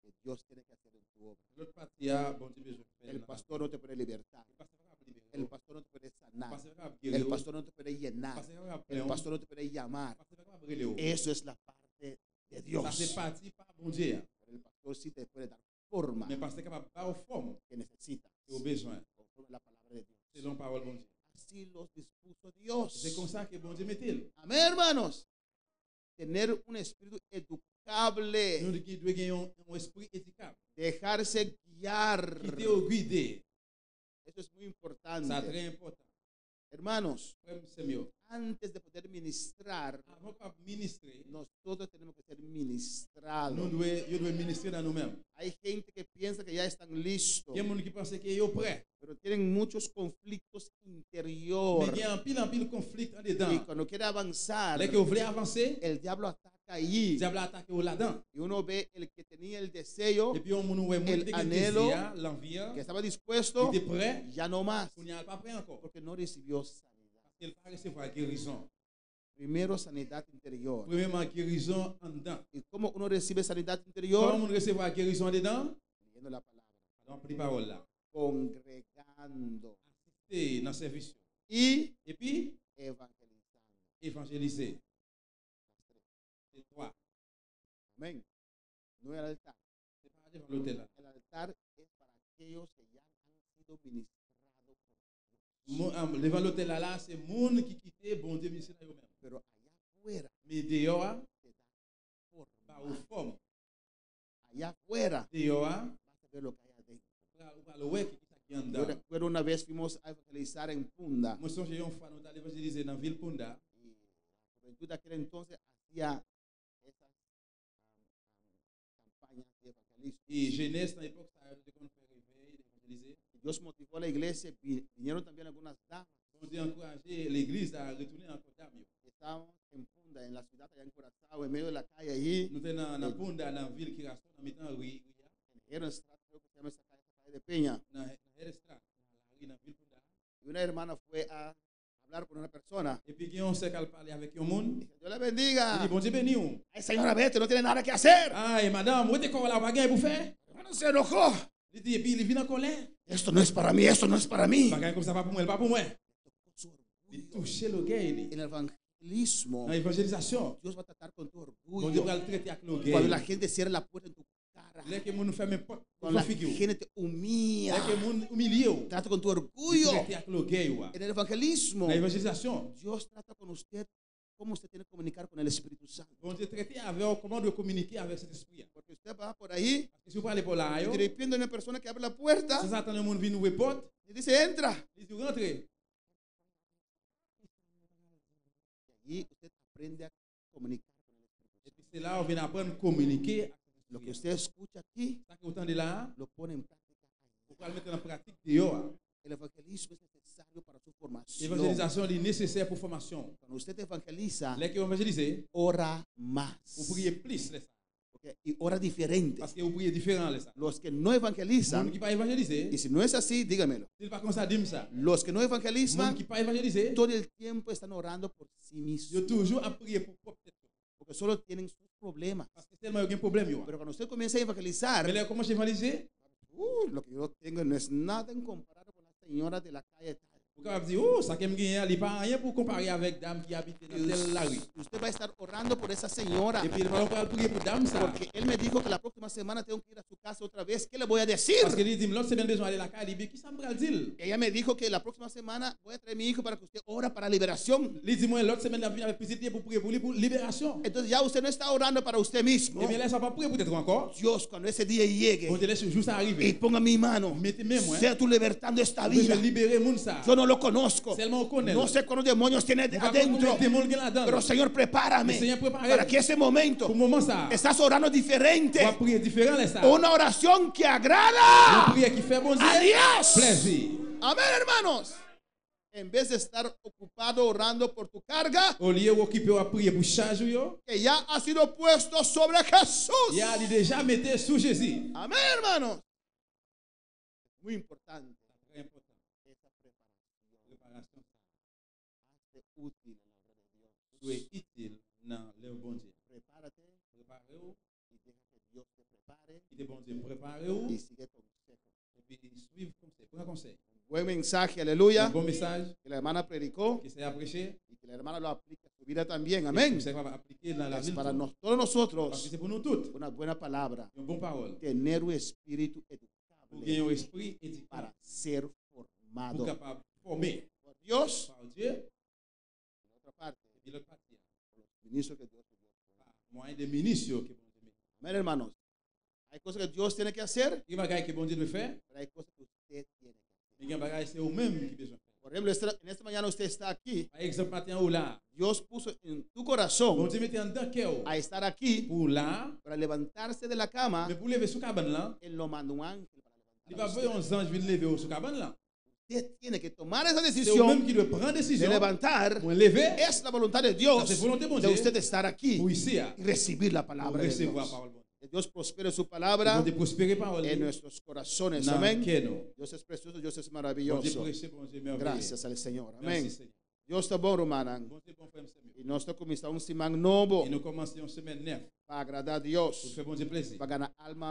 que Dios tiene que hacer en tu obra.
Lòt pati a, Bondye bezwen fè
El
nan.
pastor no te puede libertar.
El pastè pa kapab libere
El
ou.
pastor no te puede sanar.
Pastè pa kapab geri
El
ou.
pastor no te puede llenar.
Pastè pa kapab
El
plen ou.
pastor no te puede llamar.
Pastè pa kapab rele ou.
Eso es la parte de Dios.
Sa se pati pa Bondye a.
Pero el pastor sí te puede dar forma
Men pastè kapab ba ou fòm
que necesitas.
ke ou bezwen.
Conforme a la palabra de Dios.
Selon pawòl Bondye.
Así los dispuso Dios.
Se konsa ke Bondye mete l.
Amén, hermanos. Tener un espíritu educable.
Nou dwe gen yon espri edikab.
Dejarse guiar.
Kite yo gide.
Eso es muy importante.
Sa trè enpòtan.
Hermanos,
Frè m, sè m yo.
antes de poder ministrar,
Avan kapab ministre,
nosotros tenemos que ser ministrados.
nou dwe, yo dwe ministre nan nou menm.
Hay gente que piensa que ya están listos,
Gen moun ki panse ke yo prè.
pero tienen muchos conflictos interiores.
Men gen anpil anpil konflik andedan.
Y cuando quiere avanzar,
Lè ke yo vle avanse,
el diablo ataca allí.
dyab la atake yo ladan.
Y uno ve el que tenía el deseo,
Epi yon moun wè moun
El
ki te gen
anhelo,
dezi a, lanvi a,
que estaba dispuesto,
li te prè,
ya no más,
kounye a l pa prè ankò.
porque no recibió sanidad.
Paske l pa resevwa gerizon.
Primero sanidad interior.
Premyeman gerizon anndan.
¿Y cómo uno recibe sanidad interior?
Kòman moun resevwa gerizon andedan?
Leyendo la palabra,
Pandan w ap li pawòl la.
congregando
Asiste nan sèvis yo.
y
Epi
evangelizando.
evanjelize.
Las tres.
Se 3.
Amén. No el altar.
Se pa devan lotèl la.
El altar es para aquellos que ya han sido ministrados por Dios.
Moun, am, devan lotèl la la, se moun ki kite Bondye ministre nan yo menm.
Pero allá afuera
Men deyò a,
te da forma.
ba ou fòm.
Allá afuera
Deyò a,
vas a ver lo que hay adentro.
pral, ou pral wè ki ki sa ki
Yo
anndan.
recuerdo una vez fuimos a evangelizar en Punda.
Mwen sonje yon fwa nou t al evanjelize nan vil Punda.
Y la juventud de aquel entonces hacía esas campañas de evangelismo.
E jenès nan epòk sa yo nou te konn fè revèy, evanjelize.
Y Dios motivó a la iglesia, vinieron también algunas damas.
Bondye ankouraje legliz la retounen ankò dam yo.
Estábamos en Punda, en la ciudad allá en Curazao, en medio de la calle allí,
Nou te nan, nan Punda, nan vil Kiraso, nan mitan ri, ri a,
en Herenstraat, creo que se llama esa calle, esa calle de Peña.
nan, nan Herenstraat, nan lari, nan vil Punda.
Y una hermana fue a hablar con una persona.
Epi gen yon sè k al pale avèk yon moun,
Dice, Dios la bendiga.
li di, Bondye beni ou.
Ay, señora, vete, no tiene nada que hacer.
Ay, madam, wete kò w la, ou pa gen pou fè?
Hermano se enojó.
Li di, epi li vin an kòlè.
Esto no es para mí, esto no es para mí.
Bagay konsa pa pou mwen, li pa pou mwen.
Tocó su
Li
orgullo.
touche logèy li.
En el evangelismo,
Nan evanjelizasyon,
Dios va a tratar con tu
Bondye
orgullo.
pral trete ak logèy.
Cuando la gente cierra la puerta en tu cara,
Lè ke moun fèmen pòt
cuando la
devan figi ou.
gente te humilla,
Lè ke moun imilye ou.
trata con tu
Li
orgullo.
trete ak logèy ou a.
En el evangelismo,
Nan evanjelizasyon,
Dios trata con usted cómo usted tiene que comunicar con el Espíritu Santo.
Bondye trete avè ou kòman dwe kominike avèk Sentespri a.
Porque usted va por ahí
Paske si ou prale pou la
y
yo,
de repente hay una persona que abre la puerta
san atann yon moun vin ouvri pòt,
y dice, entra.
li di ou rantre.
Y allí usted aprende a comunicar con el Espíritu Santo.
Epi se la ou vin aprann kominike ak
Lo que
Sentespri a.
usted escucha aquí,
Sa ke ou tande la,
lo pone en práctica allá.
ou pral mete nan pratik deyò a.
El evangelismo es necesario para su formación.
Evanjelizasyon li nesesè pou fòmasyon.
Cuando usted evangeliza,
Lè ke ou evanjelize,
ora más.
ou priye plis lè sa.
Ok, Y ora diferente.
Paske ou priye diferan lè sa.
Los que no evangelizan,
Moun ki pa evanjelize,
y si no es así, dígamelo.
si l pa konsa di m sa.
Los que no evangelizan,
Moun ki pa evanjelize,
todo el tiempo están orando por sí mismos.
yo toujou ap priye pou pwòp tèt yo.
Porque solo tienen sus problemas.
Paske sèlman yo gen pwoblèm yo.
Pero cuando usted comienza a evangelizar,
Men lè yo kòmanse evanjelize,
lo que yo tengo no es nada en comparado con la señora de la calle tal.
ou Ou kapab di, oh, sa ke m genyen, li pa anyen pou konpare avèk dam ki abite nan tèl lari.
Y usted va a estar orando por esa señora.
Epi ou pral priye pou dam sa.
Porque él me dijo que la próxima semana tengo que ir a su casa otra vez. ¿Qué le voy a decir?
Paske li di, lòt semèn bezwen ale lakay li, ki sa m pral di l?
Ella me dijo que la próxima semana voy a traer a mi hijo para que usted ora para liberación.
Li di mwen lòt semèn l ap vini avèk pitit li pou priye pou li pou liberasyon.
Entonces ya usted no está orando para usted mismo.
Ebyen lè sa pa priye pou tèt ou ankò.
Dios, cuando ese día llegue
Bondye lè jou sa
y
rive.
ponga mi mano,
Mete men mwen.
sea tú libertando esta vida.
Bezwen libere moun sa.
Yo no lo conozco.
Sèlman ou konnen.
No sé cuántos demonios tiene
Pa
adentro.
konn demon gen ladan.
Pero Señor, prepárame
Señor, prepárame.
para que ese momento
Pou moman sa.
estás orando diferente.
W ap priye diferan lè sa.
Una oración que agrada
Yon priyè ki fè Bondye
a Dios.
Plezi.
Amén, hermanos. En vez de estar ocupado orando por tu carga,
Olye ou okipe w ap priye pou chaj ou yo,
que ya ha sido puesto sobre Jesús.
ya li deja mete sou Jezi.
Amén, hermanos. Es muy importante
Trè enpòtan.
esa preparación.
Preparasyon sa.
Hazte útil en la obra de Dios.
Soyez itil nan lèv Bondye.
Prepárate
Prepare ou,
y deja que Dios te prepare
kite Bondye prepare ou,
y sigue consejo.
epi suiv konsèy. Pran konsèy.
Un buen mensaje, aleluya,
Un bon mesaj
que la hermana predicó
ke sè a preche.
y que la hermana lo aplique a su vida también. Amén.
Sè va aplike nan la
Es
vi.
para todos nosotros
Paske se pou nou tout.
una buena palabra.
Yon bon pawòl.
Tener un espíritu
Pou genyen
educable
yon espri edikab.
para ser
Pou
formado
kapab fòme
por Dios.
pa Dye.
Por otra parte,
Epi lòt pati.
por los ministros que Dios te dio.
Pa mwayen de minis yo ke Bondye mete.
Amén, hermanos. Hay cosas que Dios tiene que hacer,
Gen bagay ke Bondye dwe fè,
pero hay cosas que usted tiene que hacer.
men gen bagay se ou menm ki bezwen fè.
Por ejemplo, en esta mañana usted está aquí.
Pa egzanp, maten ou la.
Dios puso en tu corazón
Bondye mete anndan kè ou.
a estar aquí
Pou la,
para levantarse de la cama.
men pou leve sou kabann lan,
Él lo mandó un ángel para
li
levantar.
pa
a
voye
usted.
yon zanj vin leve ou sou kabann lan.
Usted tiene que tomar esa
Se ou
decisión
menm ki dwe pran
de
desizyon.
levantar.
Mwen leve,
Es la voluntad de Dios
Ça, c'est volonté, bon
de
Dieu.
usted estar aquí
pou isi a.
y recibir la
Pou
palabra de
resevwa
Dios.
pawòl Bondye.
Que Dios prospere su palabra
Bondye pwospere pawòl
en
li.
nuestros corazones.
Nan
Amén.
kè nou.
Dios es precioso, Dios es
Bondye
maravilloso.
presye, Bondye mèveye.
Gracias al Señor. Amén.
Mèsi, Seyè.
Dios ta bon, rumannan.
Bondye bon frè m sè m.
I nos ta kuminsá un siman nobo
E nou kòmanse yon semèn nèf
pa agradá
pou
Dios,
fè Bondye plezi.
pa gana alma.